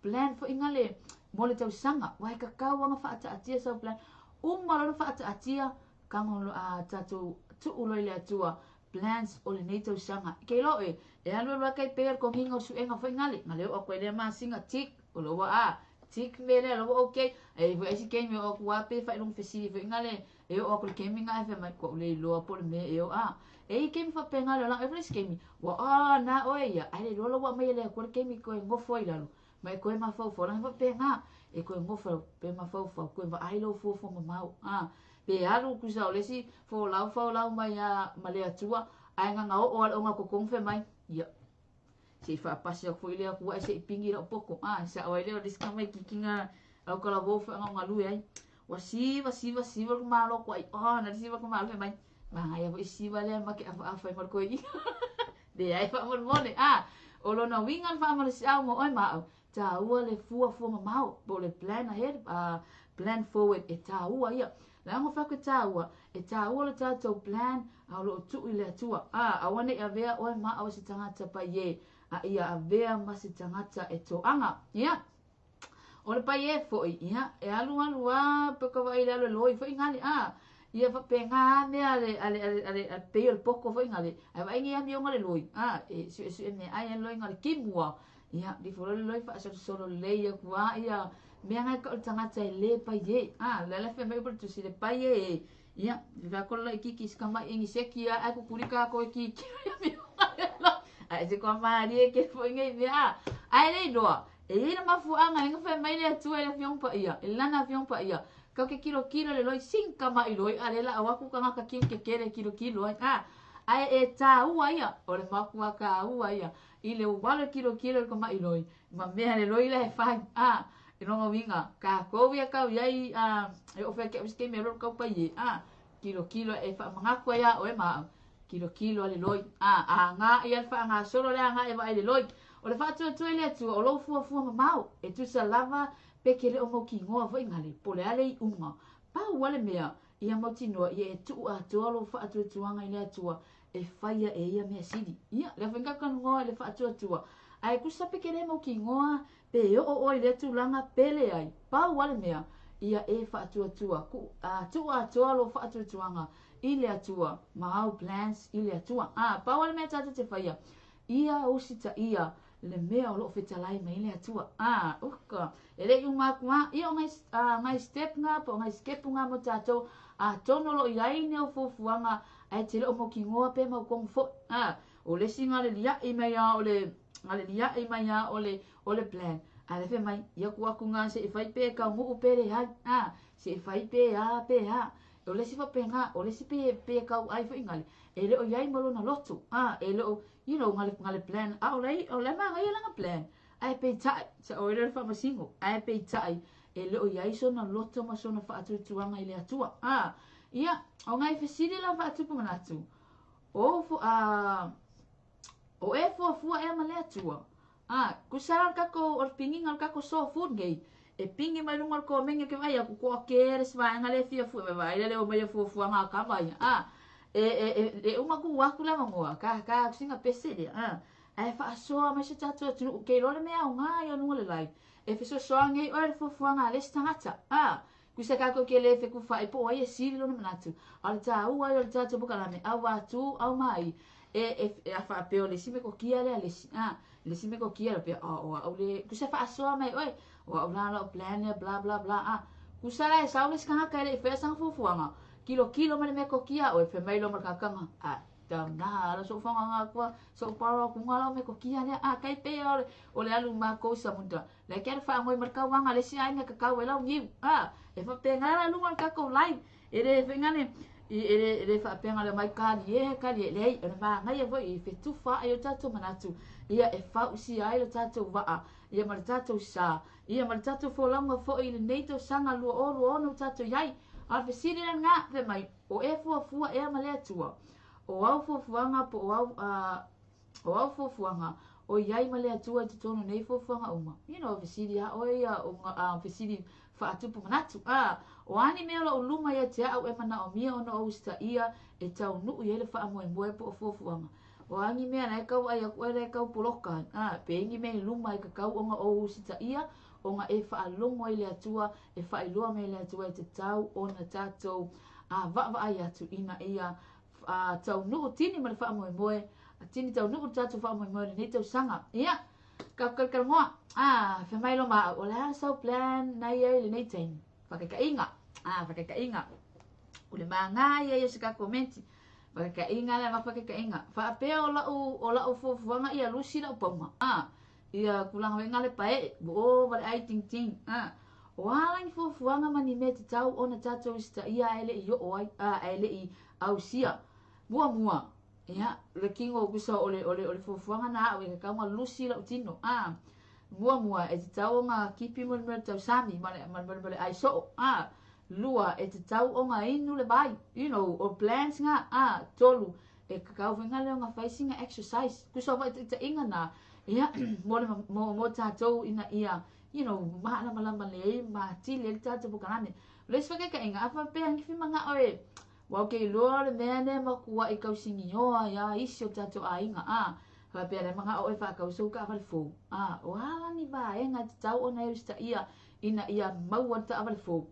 B: Plan foi nga le, mo le tausaga, wa e kakau anga faataatia sau plan. Uma lona faataatia, kango lo a tatou tuu lo i le Atua, plans o lenei tausaga. Ke lo e, e alu alu kai pe ko nginga o suenga foi ngale, ngale o ko le masinga tik, o lo wa a, tik me le lo okay. E foi si ke me o ku a pe fa long fesili foi ngale, e o ko ke mi nga fe mai ko le lo po le me e o a. E i ke mi fa pe ngale la e foi ke mi. Wa a na o e ia, ai le lo lo wa mai le ko ke mi ko ngofo i lalo. Mai koe mafaufau la fa pe nga, e koe ngofo pe mafaufau koe va ai lo fofo mamau. Pe alu ku sa o le si fo lau fo lau mai a ma le atua, ai nga nga o o ale o nga kokong fe mai. Ia. Se i faapasi aku foi le aku ai se i pingi lau poko. Sa o ai le o le sika mai kikinga au kala wo fa nga nga lui ai. Wa siva siva siva ku malo ku ai. Na siva ku malo fe mai. Ma nga ia foi siva le ma ke afa afa i mar koe i. Le ai fa mo mo le. O lona winga fa mo le si au mo oi ma au. Ta ua le fua fua mamau. Po le plan ahead, plan forward e ta ua ia. La ngo fa ke ta ua, e ta ua le tatou plan a lo tu i le atua. Awane i avea oe ma au se tangata pa ye. A ia avea ma se tangata e toanga. Ia. O le pai e foi, ia, e alu alu a, pe ka vai le alu loi foi ngale, ia fa pe nga me ale, ale, ale, ale, ale, pe o le poko foi ngale, ai vai ngi ami o ngale loi, e su, su, me ai e loi ngale kimua, ia, di fo le loi fa so solo le ia kua, ia, mea ngai ka o le tagata e le pai e, le le fe mai po tu si le pai e, ia, di fa ko le kiki ska mai ngi seki a, ai ku kuri ka ko ki ki, ia mi o ngale lo, ai se ko ma ri e ke foi ngai mea, ai le loa, e ina mafuanga inga fai mai le atua le fiong pa ia, e lana fiong pa ia. Kau ke kilo kilo le loi sinka mai loi, a le la awaku ka ngaka kiu ke kere kilo kilo ai. Ai e tā ua ia, o le makua ka ua ia. I le walo kilo kilo le ka mai loi, ma mea le loi le whai, e longa winga, ka kou ia kau iai, e o whai ke uske me ro kau pa ie, kilo kilo e wha mangaku ia o e ma, kilo kilo le loi, a ngā ia le wha ngā solo le a ngā e wa le loi. O le whaatua tua i le atua, o lau fua fua mamau, e tusa lava, pe ke le o mau ki ngoa foi ngale, po le ale i unga. Pau ale mea, ia mau tinoa, ia e tuu atoa lo whaatua tuanga i le atua, e whaia e ia mea sili. Ia, le whenga ka ngoa le whaatua tua. Ai kusa pe ke le mau ki ngoa, pe o o o i le tūlanga pele ai. Pau ale mea, ia e whaatua tua. Ku, tuu atoa lo whaatua tuanga i le atua. Mahau plans i le atua. Pau ale mea tātou te whaia. Ia usita ia, le mea o loo fetalai mai le atua. Uka. E le i umakua, ia o ngai, ngai step ngā, po ngai skepu ngā mo tātou, tono lo i ai neo fuafuaga, ai te le o mau ki ngoa pe mau kongu fo. O le si ngā le lia i mai a, o le, ngā le lia i mai a, o le, o le plan. A le fe mai, ia ku aku ngā se i whai pe ka nguu pe le hai. Se i whai pe a, pe a. O le si fa pe ngā, o le si pe, pe kau ai fo ingale. E le o iai malona lotu. E le o, you know, ngale, ngale plan. O le, o le ma ngai langa plan. Ai pe tai, sa o le fa masingo. Ai pe tai, e le o iai sona loto ma sona fa atu tuanga i le atua. Ia, o ngai fesili la fa atu manatu. O fu, o e fua fua e ma le atua. Kusara kako o pingi ngal kako so food ngai. E pingi mai lunga ko menga ke vai aku ko ke res vai ngale fia fu vai le o mai fu fu nga ka vai. E, e, e, e uma ku aku la mangoa ka ka singa pese le. Ai fa so mai se tatu atu ke lo le mea o nga yo nunga le lai. E fe so so ngai o le fu fu nga le stangata. Kusa kako ke le fe ku fa e po ai e sili lo manatu. Al ta u ai al tatu buka la me au atu au mai. E, e, e a fa pe o le sime ko kia le le si. Le sime ko kia le pe o o au le kusa fa so mai oi. O au la la plan le bla bla bla. Kusa la e sau le skanga ka le fe sang fu fuanga. Kilokilo ma le metotia a oe, fai mai loa ma le kakama, a taunaha ala soʻu fagoaga akua soʻu palo akuga lau metotia lea, a kai pei o le, o le alu makou samuta, le ke faagoi ma le kauaga le isi aiga kakau ai lau niu, a e faapena la luga o le tatou live, e le faiga le, e le, e le faapena le mai kalie, kalie, leai, o le manaia foi i fetufa ai o tatou manatu, ia e fausia ai lo tatou vaa, ia ma le tatou sa, ia ma le tatou folauga foi i lenei tausaga 2026 ua tatou i ai. A o le fesili la lena, fai mai, o e fuafua ea ma le Atua? O au fuafuaga po o au, o au fuafuaga o i ai ma le Atua i totonu o nei fuafuaga uma? You know, fesili lava oe ia, o fesili faatupu manatu. O a ni mea o lo o luma ia te au e manaomia ona ou usitaia e taunuu i ai le faamoemoe po o fuafuaga? O a ni mea la e tau vaai atu oe la e tau poloka ai? Pe i ni mea i luma e tatau ona ou usitaia ona e faalogo ai le Atua, e faailoa mai e le Atua e tatau ona tatou vaavaai atu ina ia taunuu tini ma le faamoemoe, tini taunuu le tatou faamoemoe o lenei tausaga. Ia, tatou talatalanoa. Fai mai loa ma au, o le a sau plan na i ai lenei taimi? Faataitaiga, faataitaiga. O le māgā ia ia o se tatou komenti. Faataitaiga le faataitaiga. Faapea o lau, o lau fuafuaga ia lusi lau pauma. Ia tulaga foi le pae'e, ua ova le ai tingting. O a la ni fuafuaga ma ni mea tatau ona tatou usitaia ae le'i o'o ai, ae le'i ausia? Muamua, ia, le tino kusa o le, o le, o le fuafuaga na a'u e tatau ona lusi la'u tino. Muamua, e tatau ona kipi mo le mea o le tausami ma le, ma le, ma le ai so'o. Lua, e tatau ona inu le vai. You know, o plans nga. Tolu, e tatau foi lea ona fai sina exercise. Kusa o faataitaiga na, ia, mo le, mo, mo tatou ina ia, you know, malamalama lelei ma atili ai le tatou polokalame. O le isi faataitaiga, a faapea ni fimaga'o e, ua ou te iloa le mea lea matua'i tausigioa iā isi o tatou aiga, faapea le maga'o e faatau sou taavale fou. O a la ni vaega e tatau ona e usitaia ina ia maua le taavale fou?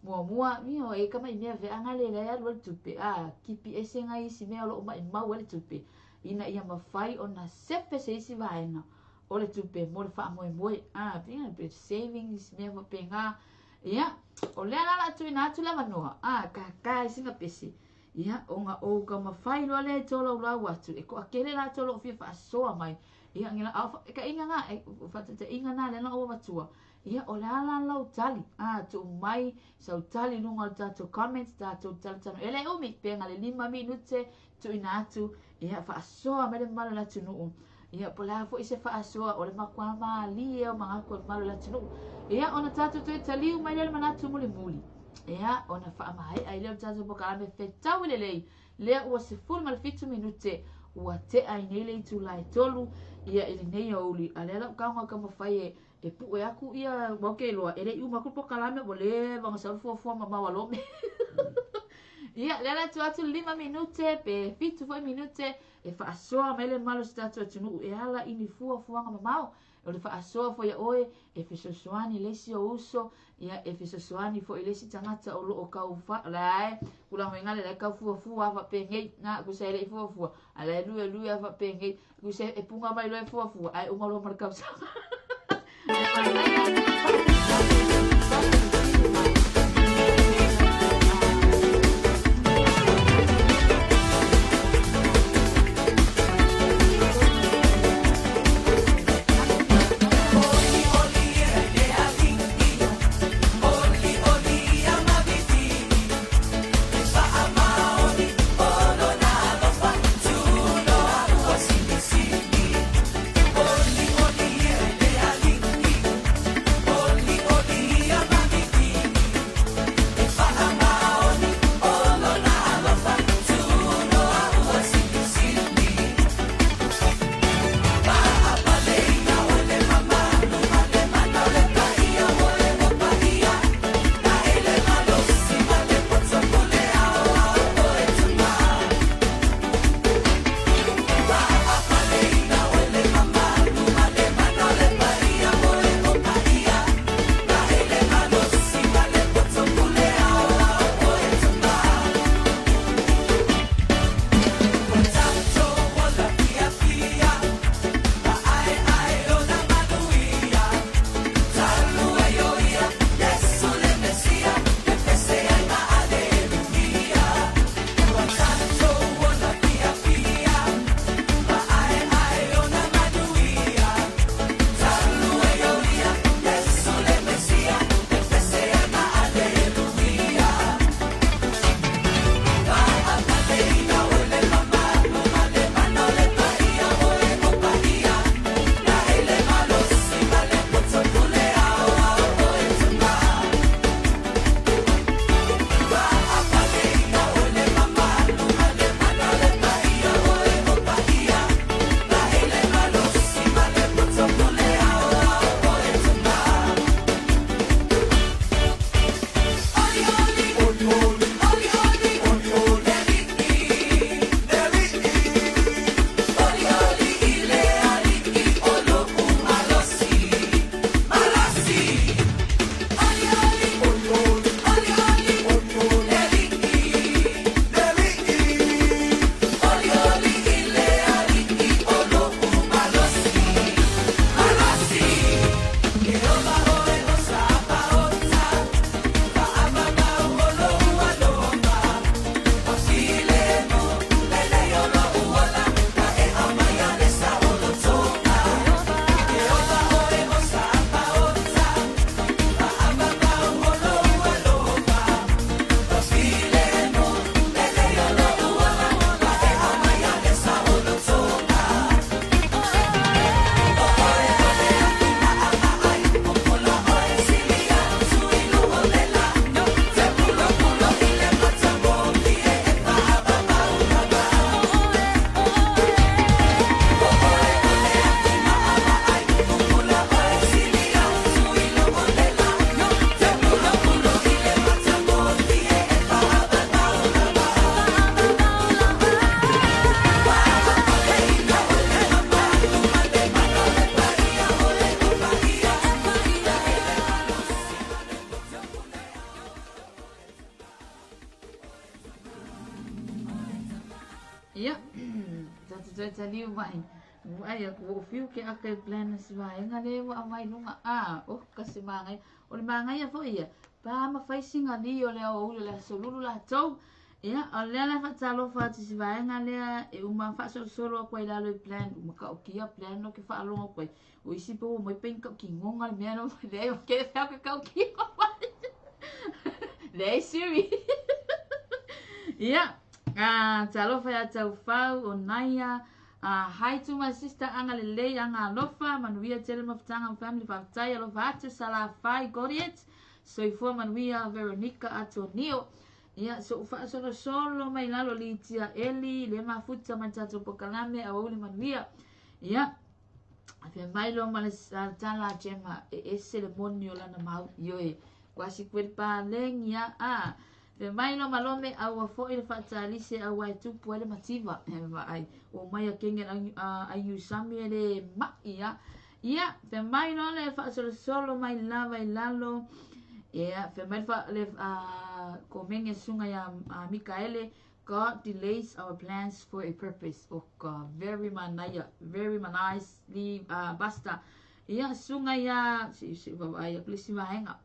B: Muamua, you e kama i mea veaga le le alu ai le tupe. Kipi ese nai isi mea o loo maimau ai le tupe, ina ia mafai ona sefe se isi vaega o le tupe mo le faamoemoe. Pei pe savings, mea faapena. Ia, o lea la o le a tuuina atu le avanoa. Kākā i sina pese. Ia, ona ou taumafai loa lea e tolaulau atu, e toatele latou o lo o fia faasoa mai. Ia, a o faataitaiga na, faataitaiga na lea na ou avatua. Ia, o le a la lau tali? Tuu mai sau tali i luga o le tatou comments, tatou talatalanoa. E le umi, pe na o le 5 minute tuuina atu, ia, faasoa mai le mamalu o le atunuu. Ia, po o le a foi se faasoa, o le matua malie o manatu o le mamalu o le atunuu. Ia, ona tatou toe taliu mai lea i le manatu mulimuli. Ia, ona faamaea ai lea o le tatou polokalame fetaui lelei. Lea ua 17 minute ua tea ai nei le itula e 3, ia, i lenei aoauli. A lea la ua tago taumafai e e pu'e atu ia, ua ou te iloa, e le i uma atu le polokalame ua leva ona sau le fuafua mamao a Lome. Ia, lea la tuu atu 5 minute pe 7 foi minute e faasoa mai le mamalu o si tatou atunuu e ala i ni fuafuaga mamao. O le faasoa foi a oe e fesoasoani i le isi ou uso, ia, e fesoasoani foi i le isi tagata o loo tau fa, la e tulaga foi lea e tau fuafua a faapenei, na kusa e le i fuafua, a la e lue lue a faapenei, kusa e punga mai loa e fuafua, ae uma loa ma le tausaga. E taliu mai. Vaai atu ua ou fiu ke aka i plan a si vaega lea ua aumai i luga. A, oh kasi manaia. O le manaia foi ia, pa ma fai sina li o le aoauli o le aso lulu latou. Ia, o lea la e faatalofa atu i si vaega lea e uma faasolosolo atu ai i lalo i plan, ua matautia plan o ke faalogo atu ai. O isi pe ua omai pe ni tautinoga le mea lea, leai ou te le fai atu e tautino mai. Leai Siri. Ia, talofa ia Taufau, o Naia, hi to my sister Agalelei, Agalofa, manuia tele mafutaga ma family, faafetai, alofa atu, Salafai, Goriet, soifua manuia, Veronica Atonio. Ia, so'u faasolosolo mai lalo Litia Eli, le mafuta mai tatou polokalame, auauli manuia. Ia, fai mai loa ma le tala a Gemma, e ese le moni o lana mau, ioe, kuasi koe le palegi a, a. Fai mai loa ma Lome, aua foi le faatalise aua e tupu ai le mativa. E vaai, ua omai a kenge ai niusami e le ma'i a. Ia, fai mai loa le faasolosolo mai lava i lalo, ia, fai mai le komeni a susuga ia Mikaele, God delays our plans for a purpose. Oh ka, very manaia, very nice, li basta. Ia, susuga ia, se se vaai aku le isi vaega.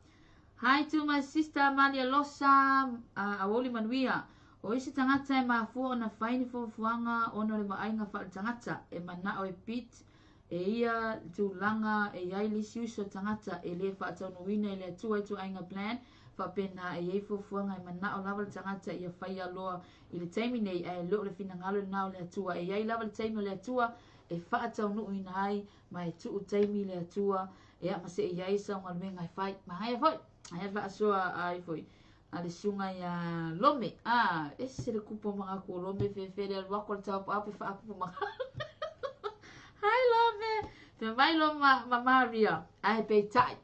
B: Hi to my sister Amalia Losa, Auauli Manuia. O isi tagata e mafua ona fai ni fuafuaga ona o le vaaiga faaletagata e manao e beat e ia tulaga e i ai le isi uso tagata e le faataunuuina i le Atua ituaiga plan faapena e i ai fuafuaga e manao lava le tagata ia faia loa i le taimi nei ae le o le finagalo lena o le Atua e i ai lava le taimi o le Atua e faataunuuina ai ma e tuu taimi i le Atua ia ma se i ai sau galuega e fai. Manaia foi, ae faasoa ai foi a le susuga ia Lome. A, ese le kupu o manatu o Lome fefe le alu atu a le tauapaapa e faakupu manatu. Hi Lome! Fai mai loa ma, ma Maria, ae peitai.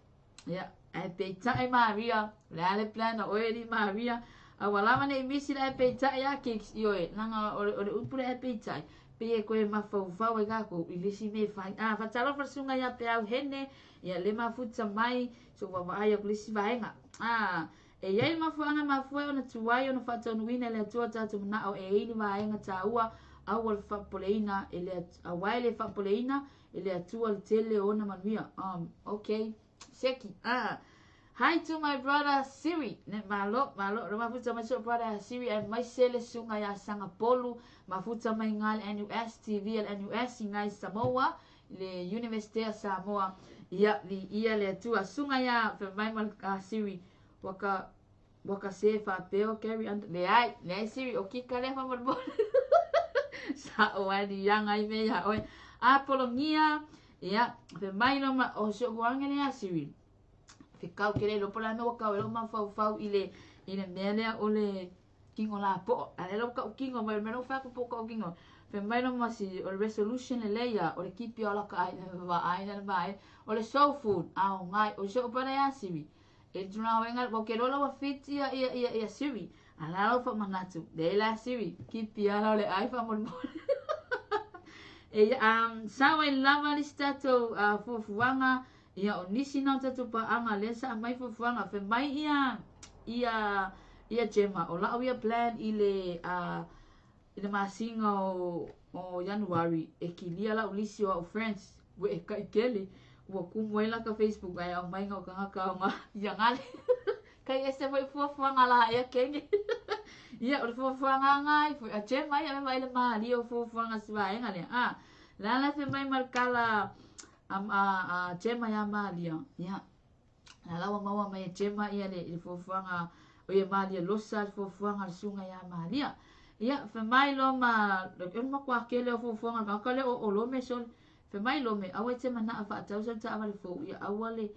B: Ia, ae peitai Maria, o le a le plan a oe alii Maria, a ua lava nei misi le ae peitai a Kicks, ioe, leaga o le, o le upu le ae peitai, pei e toe mafaufau ai tatou i le isi mea e fai. A, faatalofa le susuga ia Peau Hene, ia le mafuta mai, se i ou vaavaai atu i le isi vaega. A, e i ai le mafuaaga e mafua ai ona tuai ona faataunuuina e le Atua tatou manao e i ni vaega taua aua le faapopoleina e le, aua e le faapopoleina e le Atua le tele o ona manuia. Ok, seki. Hi to my brother Siri. Ne, malo, malo. Le mafuta mai so brother Siri aemaise le susuga ia Sangapolu, mafuta mai nga le NUS TV a le NUS i ngai Samoa, le Universite a Samoa. Ia, li ia le Atua. Susuga ia fai mai ma Siri, waka Waka se faapea o carry under. Leai, leai Siri, o kika lea faamolemole. Sa'o ai liaga ai mea iā oe. A pologia, ia, fai mai loa ma, o si o'u age lea Siri. Fekau ke le iloa po o le a mea ua kau ai lou mafaufau i le, i le mea lea o le kino lapo'o. A lea la ua tautino mai, o le mea lea ua fai atu po o tautino. Fai mai loa ma Siri, o le resolution lelei ia, o le kipi o alaka ai, vaai le vaai. O le soul food, aoga, o si o'u brother ia Siri. E tulaga ua ke loa ua fit ia ia ia ia Siri. A la lau faamanatu. Leai la Siri, kipi ala o le ai faamolemole. E sao ai lava le isi tatou fuafuaga, ia o nisi na o tatou paaga lea sa aumai fuafuaga. Fai mai ia ia ia Gemma, o la'u ia plan i le i le masina o o Ianuari e kilia la'u lisi o a'u friends ua e kai kele ua kumu ai laka Facebook ae aumai na o tagata aoga ia gale kai ese foi fuafuaga la ea kenge ia o le fuafuaga gai foi a Gemma ia vaai le malie o fuafuaga si vaega lea a la la fai mai ma le kala a a a Gemma ia Malia ia Na la ua maua mai e Gemma ia le, le fuafuaga o ia Malia Losa, le fuafuaga a le susuga ia Malia. Ia, fai mai loa ma, o le matua tele o fuafuaga a le tagata lea o, o Lome sole. Fai mai Lome, aua e te mana'a faatau sau taavale fou, ia aua le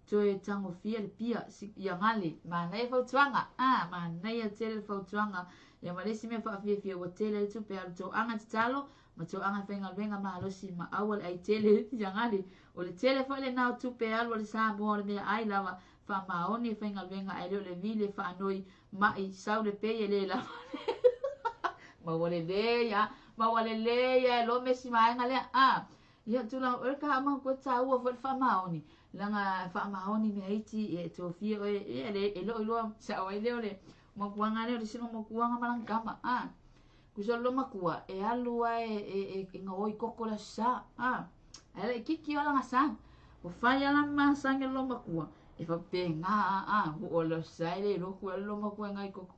B: toe tagofia le pia, si, ia gale. Manaia fautuaga, a, manaia tele le fautuaga. Ia ma le isi mea faafiafia ua tele ai tupe alu toaga tatalo, ma toaga faigaluega malosi ma aua le ai tele ia gale. O le tele foi lena o tupe e alu a le Samoa o le mea ai lava faamaoni e faigaluega ae le o le vili e faanoi ma'i sau le pei e le lava maua lelei a maua lelei a e lome si vaega lea a ia tulaga oe ka ama koe taua foi le faamaoni leaga faamaoni mea iti e tofia oe e le e loo iloa sa'o ai lea o le makuaga lea o le sino makuaga ma lana tama a. Usa lo makua e alu a e gaoi koko le aso Sa, a. Ae laitiiti lava lana sa. Ua fai lava la masani a le loomatua, e faapena a, ua oo i le aso Sa e le iloa atu ai le loomatua e gaoi koko.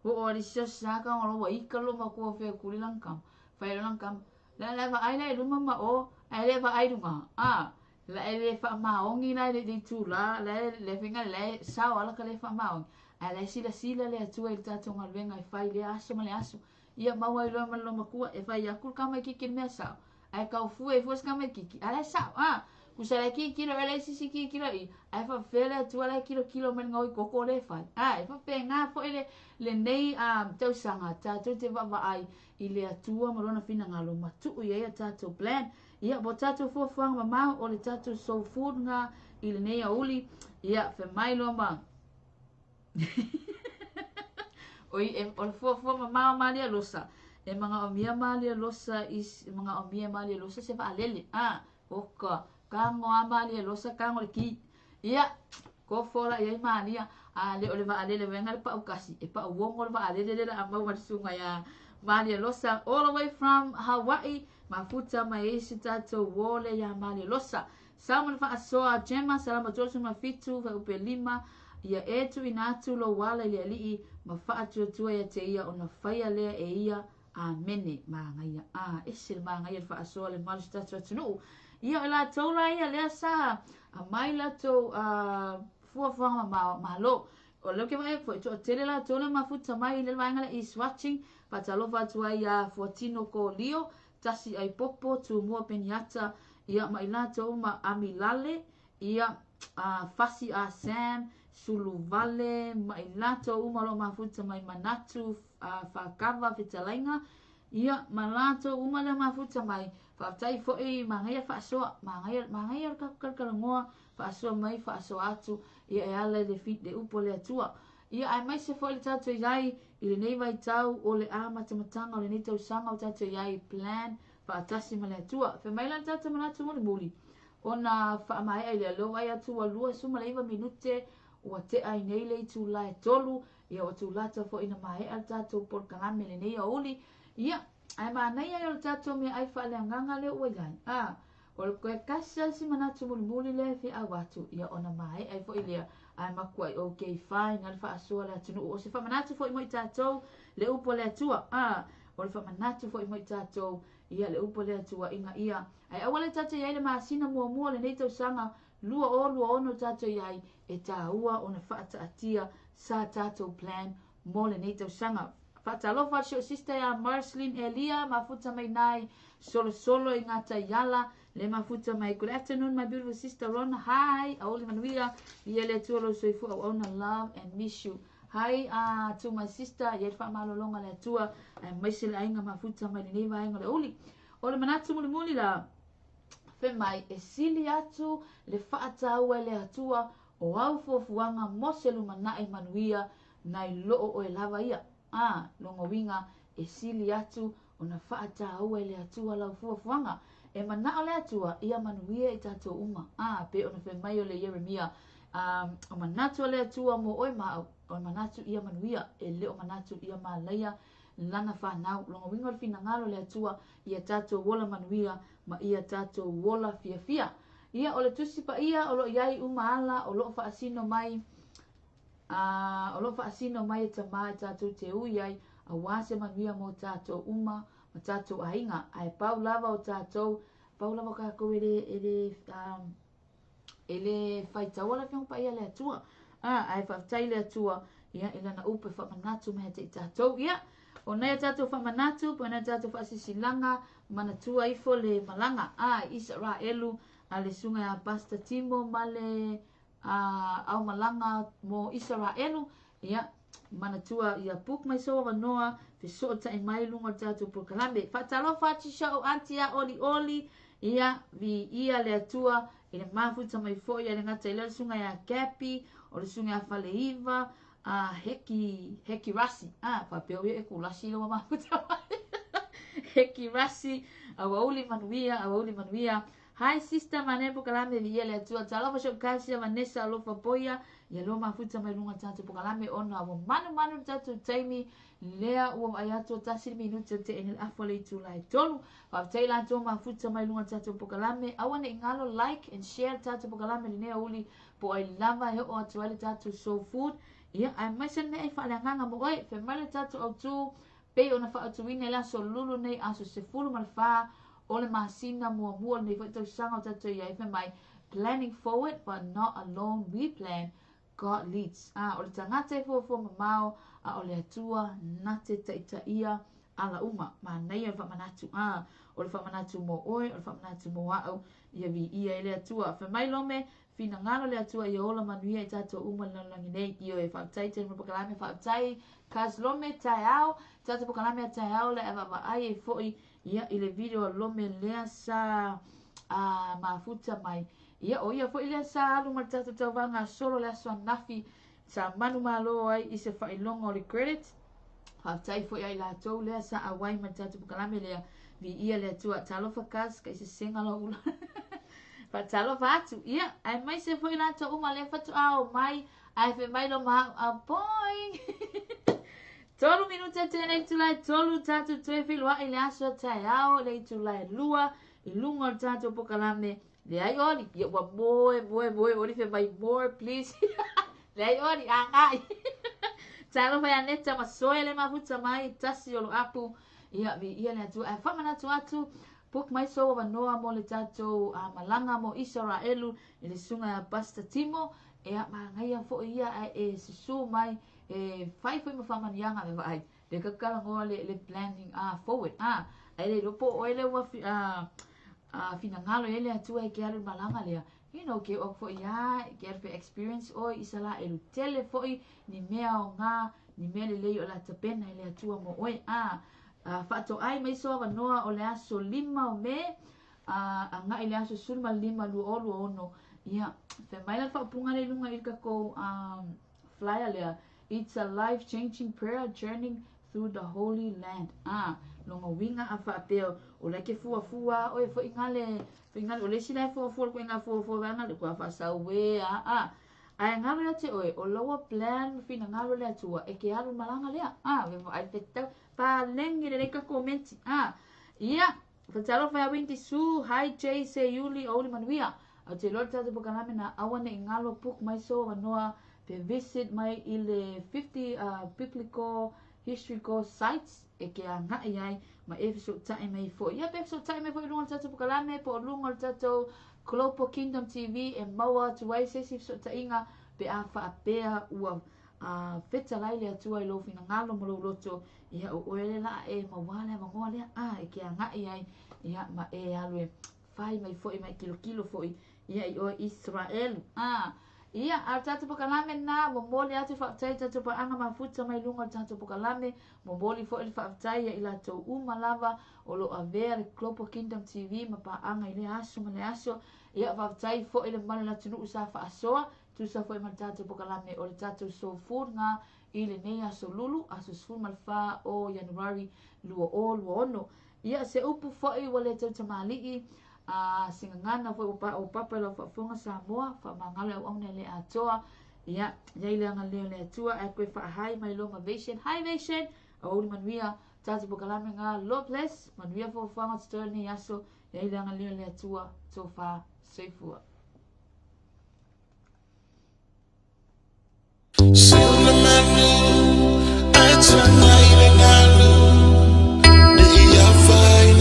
B: Ua oo lava i le isi aso Sa tago loa ua ita le loomatua fai atu le lana tama, fai loa lana tama, la le vaai la i luma ma o, ae le vaai i luga, a. La e le faamaoni la i le itula, la e le faiga la e sao lava lata le faamaoni, ae la e silasila le Atua i le tatou galuega e fai i lea aso ma le aso. Ia maua ai loa ma le loomatua e fai atu le tamaititi i le mea sao, ae tau fue ai fua si tamaititi, a la e sao, a! Tusa la e tilotilo ea le isi si tilotilo i i, ae faapefea le Atua la e tilotilo mai i le gaoi koko lea e fai. A, e faapena foi le lenei tausaga tatou te vaavaai i le Atua ma Lona finagalo ma tuu i ai a tatou plan. Ia, mo tatou fuafuaga mamao o le tatou soul food nga i lenei aoauli, ia, fai mai loa ma Oi, e, o le fuafua mamao Malia Losa. E manaomia Malia Losa i, manaomia Malia Losa se vaalele. A, oka, tago a Malia Losa, tago le ki. Ia, kofo la i ai Malia, a le o le vaalele vaega le pau kasi, e pau ogo le vaalele le la a maua le susuga ia Malia Losa, all the way from Hawaii, mafuta mai ai si tatou uo le ia Malia Losa. Sau ma le faasoa a Gemma, Salamo 37, fuaiupu 5, Ia e tuuina atu lou ala i le Alii, ma faatuatua ia te ia ona faia lea e ia. Amene. Magaia. A, ese le magaia le faasoa le mamalu o si tatou atunuu. Ia, o i latou la ia lea sa aumai latou fuafuaga mamao, malo. O lea ou te vaai atu foi, toatele latou lea mafuta mai i le vaega lea is watching, faatalofa atu ai ia Fuatino Kolio, Tasi Aipopo, Tumua Peniata, ia ma i latou uma, Amilale, ia, Fasi a Sam, Suluvale, ma i latou uma o lo o mafuta mai Manatu, Fakava, Fetalaiga, ia, ma latou uma lea mafuta mai, faafetai foi, manaia faasoa, manaia, manaia le tatou talatalanoa, faasoa mai, faasoa atu, ia e ala i le, le upu a le Atua. Ia, aemaise foi le tatou i ai i lenei vaitau o le amatamataga o lenei tausaga o tatou i ai plan faatasi ma le Atua. Fai mai la le tatou manatu mulimuli ona faamaea i lea lea ua vaai atu ua 29 minute ua tea ai nei le itula e 3, ia ua tulata foi ina maea le tatou polokalame lenei aoauli. Ia, ae manaia ia o le tatou meaai faaleagaga lea ua i ai. A, o le toe tasi lava si manatu mulimuli lea e fia au atu, ia ona maea ai foi lea, ae matuai okay fine lava le faasoa a le atunuu. O se faamanatu foi mo i tatou le upu a le Atua. A, o le faamanatu foi mo i tatou, ia le upu a le Atua ina ia, ae aua le tatou i ai le masina muamua o lenei tausaga 2026 tatou i ai, e taua ona faataatia sa tatou plan mo lenei tausaga. Faatalofa atu si ou sister ia Marceline Elia, mafuta mai nai solosolo i ngā taiala, le mafuta mai. Good afternoon my beautiful sister Rona, hi, auli manuia, ia le Atua lou soifua auauna, love and miss you. Hi to my sister, ia le faamalologa le Atua, aemaise le aiga mafuta mai lenei vaega o le auli. O le manatu mulimuli la, fai mai, e sili atu le faataua e le Atua o au fuafuaga mo se lumanai manuia nai loo oe lava ia. A, lona uiga, e sili atu ona faataua e le Atua lau fuafuaga. E manao le Atua ia manuia i tatou uma. A, pei ona fai mai o le Ieremia, a, o manatu o le Atua mo oe ma au, o manatu ia manuia, e le o manatu ia malaia lana fanau. Lona uiga o le finagalo o le Atua ia tatou ola manuia ma ia tatou ola fiafia. Ia, o le Tusi Paia o lo o i ai uma ala o lo o faasino mai, a, o lo o faasino mai e Tamā e tatou te ui ai, aua se manuia mo tatou uma ma tatou aiga. Ae pau lava o tatou, pau lava o tatou e le, e le, a, e le faitaua le Afioga Paia a le Atua. A, ae faafetai le Atua, ia, i Lana upu e faamanatu mai ia te i tatou. Ia, o nai a tatou faamanatu, po o nai a tatou faasisilaga, manatua ifo le malaga a Isaraelu a le susuga ia Pastor Timo ma le a aumalaga mo Isaraelu, ia, manatua ia book mai sou avanoa, fesootai mai luga o le tatou polokalame. Faatalofa atu si o'u aunty ia Olioli, ia, viia le Atua i le mafuta mai foi a le gata i lea o le susuga ia Cappy, o le susuga ia Faleiva, a Heki, Heki Rasi, a, faapea ua ia e kulasi ua mafuta mai. Heki Rasi, auauli manuia, auauli manuia. Hi sister manaia pokalame viia le Atua talofa si ou kasi ia Vanessa alofa poia ia lua mafuta mai luga tatou pokalame ona ua manumanu le tatou taimi lea ua vaai atu ua tasi le minute o te'e nei le afa o le itula e tolu. Faafetai i latou mafuta mai luga tatou pokalame aua ne i galo like and share le tatou pokalame i lenei aoauli po o ai lava e oo atu ai le tatou soul food ia aemaise le mea e faaleagaga mo oe. Fai mai le tatou autu pei ona faaautuina i le aso lulu nei aso 14 o le masina muamua o lenei foi tausaga o tatou i ai, fai mai, Planning forward but not alone, we plan, God leads. A, o le tagata e fuafua mamao, a o le Atua na te taitaia ala uma. Manaia le faamanatu. A, o le faamanatu mo oe, o le faamanatu mo au, ia viia ai le Atua. Fai mai Lome, finagalo le Atua ia ola manuia i tatou uma i le lalolagi nei. Ioe, faafetai tele mo le pokalame, faafetai Cuz Lome taeao, tatou pokalame a taeao le vaavaai ai foi Ia, i le video a Lome lea sa a mafuta mai. Ia, o ia foi lea sa alu ma le tatou tauvaga a solo le aso ananafi, sa manumalo ai i se faailoga o le credit. Faafetai foi ai latou lea sa auai ma le tatou pokalame lea. Viia le Atua. Talofa cuz, ka i sesega lau ula. Faatalofa atu. Ia, aemaise foi latou uma lea faatoa o mai Ae fai mai lo ma au, boing! Tolu minute tēnei itula e tolu tātou toe feiloai i le aso taeao i le itula e lua i luga o le tātou pokalame. Leai oli, ia ua moe, moe, moe, oli fai mai more please. Leai oli, agai. Talofa ia Neta ma Soe le mafuta mai, tasi o lo apu. Ia, viia le Atua. Ae faamanatu atu, book mai sou avanoa mo le tātou malaga mo Isaraelu i le susuga ia Pastor Timo. Ea manaia foi ia ae e susu mai e fai foi ma faamanuiaga me vaai le kakalagoa le le planning a forward a ae le iloa po o oe lea ua a finagalo i ai le Atua e ke alu i le malaga lea you know ke oo atu foi ia ke alu pe experience oe i Isalaelu tele foi ni mea aoga ni mea lelei o le a tapena e le Atua mo oe a faatoai mai sou avanoa o le aso 5 o Me a agai i le aso 15 2026, ia, fai mai la le faaupuga lea i luga i le tatou flyer lea, It's a life changing prayer journey through the Holy Land. A, lona uiga a faapea o la e ke fuafua a oe foi gale, foi gale, o le isi la e fuafua le koiga fuafua vaega le kua faasau e a a. Ae galo ia te oe, o laua plan ma finagalo le Atua e ke alu malaga lea. A, ve vaai fetau, paleni lelei ka komenti. A, ia, Fatalofa ia Wendy Sue, hi Jay, Seiuli, Ouli Manuia. Ou te iloa le tatou pokalame na aua ne i galo book mai sou avanoa pe visit mai i le 50 Biblical Historical Sites e ke agai ai ma e fesootai mai foi. Ia pe fesootai mai foi i luga o le tatou pokalame po o luga o le tatou Global Kingdom TV e maua atu ai se isi fesootaiga pe a faapea ua A fetalai le Atua i lou finagalo ma lou loto, ia o oe le laa e mauā le avanoa lea, a e ke agai ai, ia ma e alu e fai mai foi ma e kilokilo foi ia i oe Israelu. A ia, a o le tatou pokalame lena, momoli atu le faafetai i tatou paaga mafuta mai luga o le tatou pokalame, momoli foi le faafetai ia i latou uma lava o lo o avea le Global Kingdom TV ma paaga i lea aso ma lea aso. Ia, faafetai foi le mamalu o le atunuu sa faasoa, Tusa foi ma le tatou pokalame o le tatou Soul Food nga i lenei aso lulu, aso 14 o Ianuari 2026. Ia, se upu foi ua le tautamalii, a se gagana foi ua paopapa i lau faafofoga Samoa, faamagalo e auauna e le atoa. Ia, i ai le agalelei o le Atua, ae toe faahai mai loa ma Vishen. Hi Vishen! Aoauli manuia, tatou pokalame nga, Lord bless, manuia fuafuaga o totoe o lenei aso, i ai le agalelei o le Atua, tofa, soifua.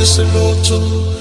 C: Se loto.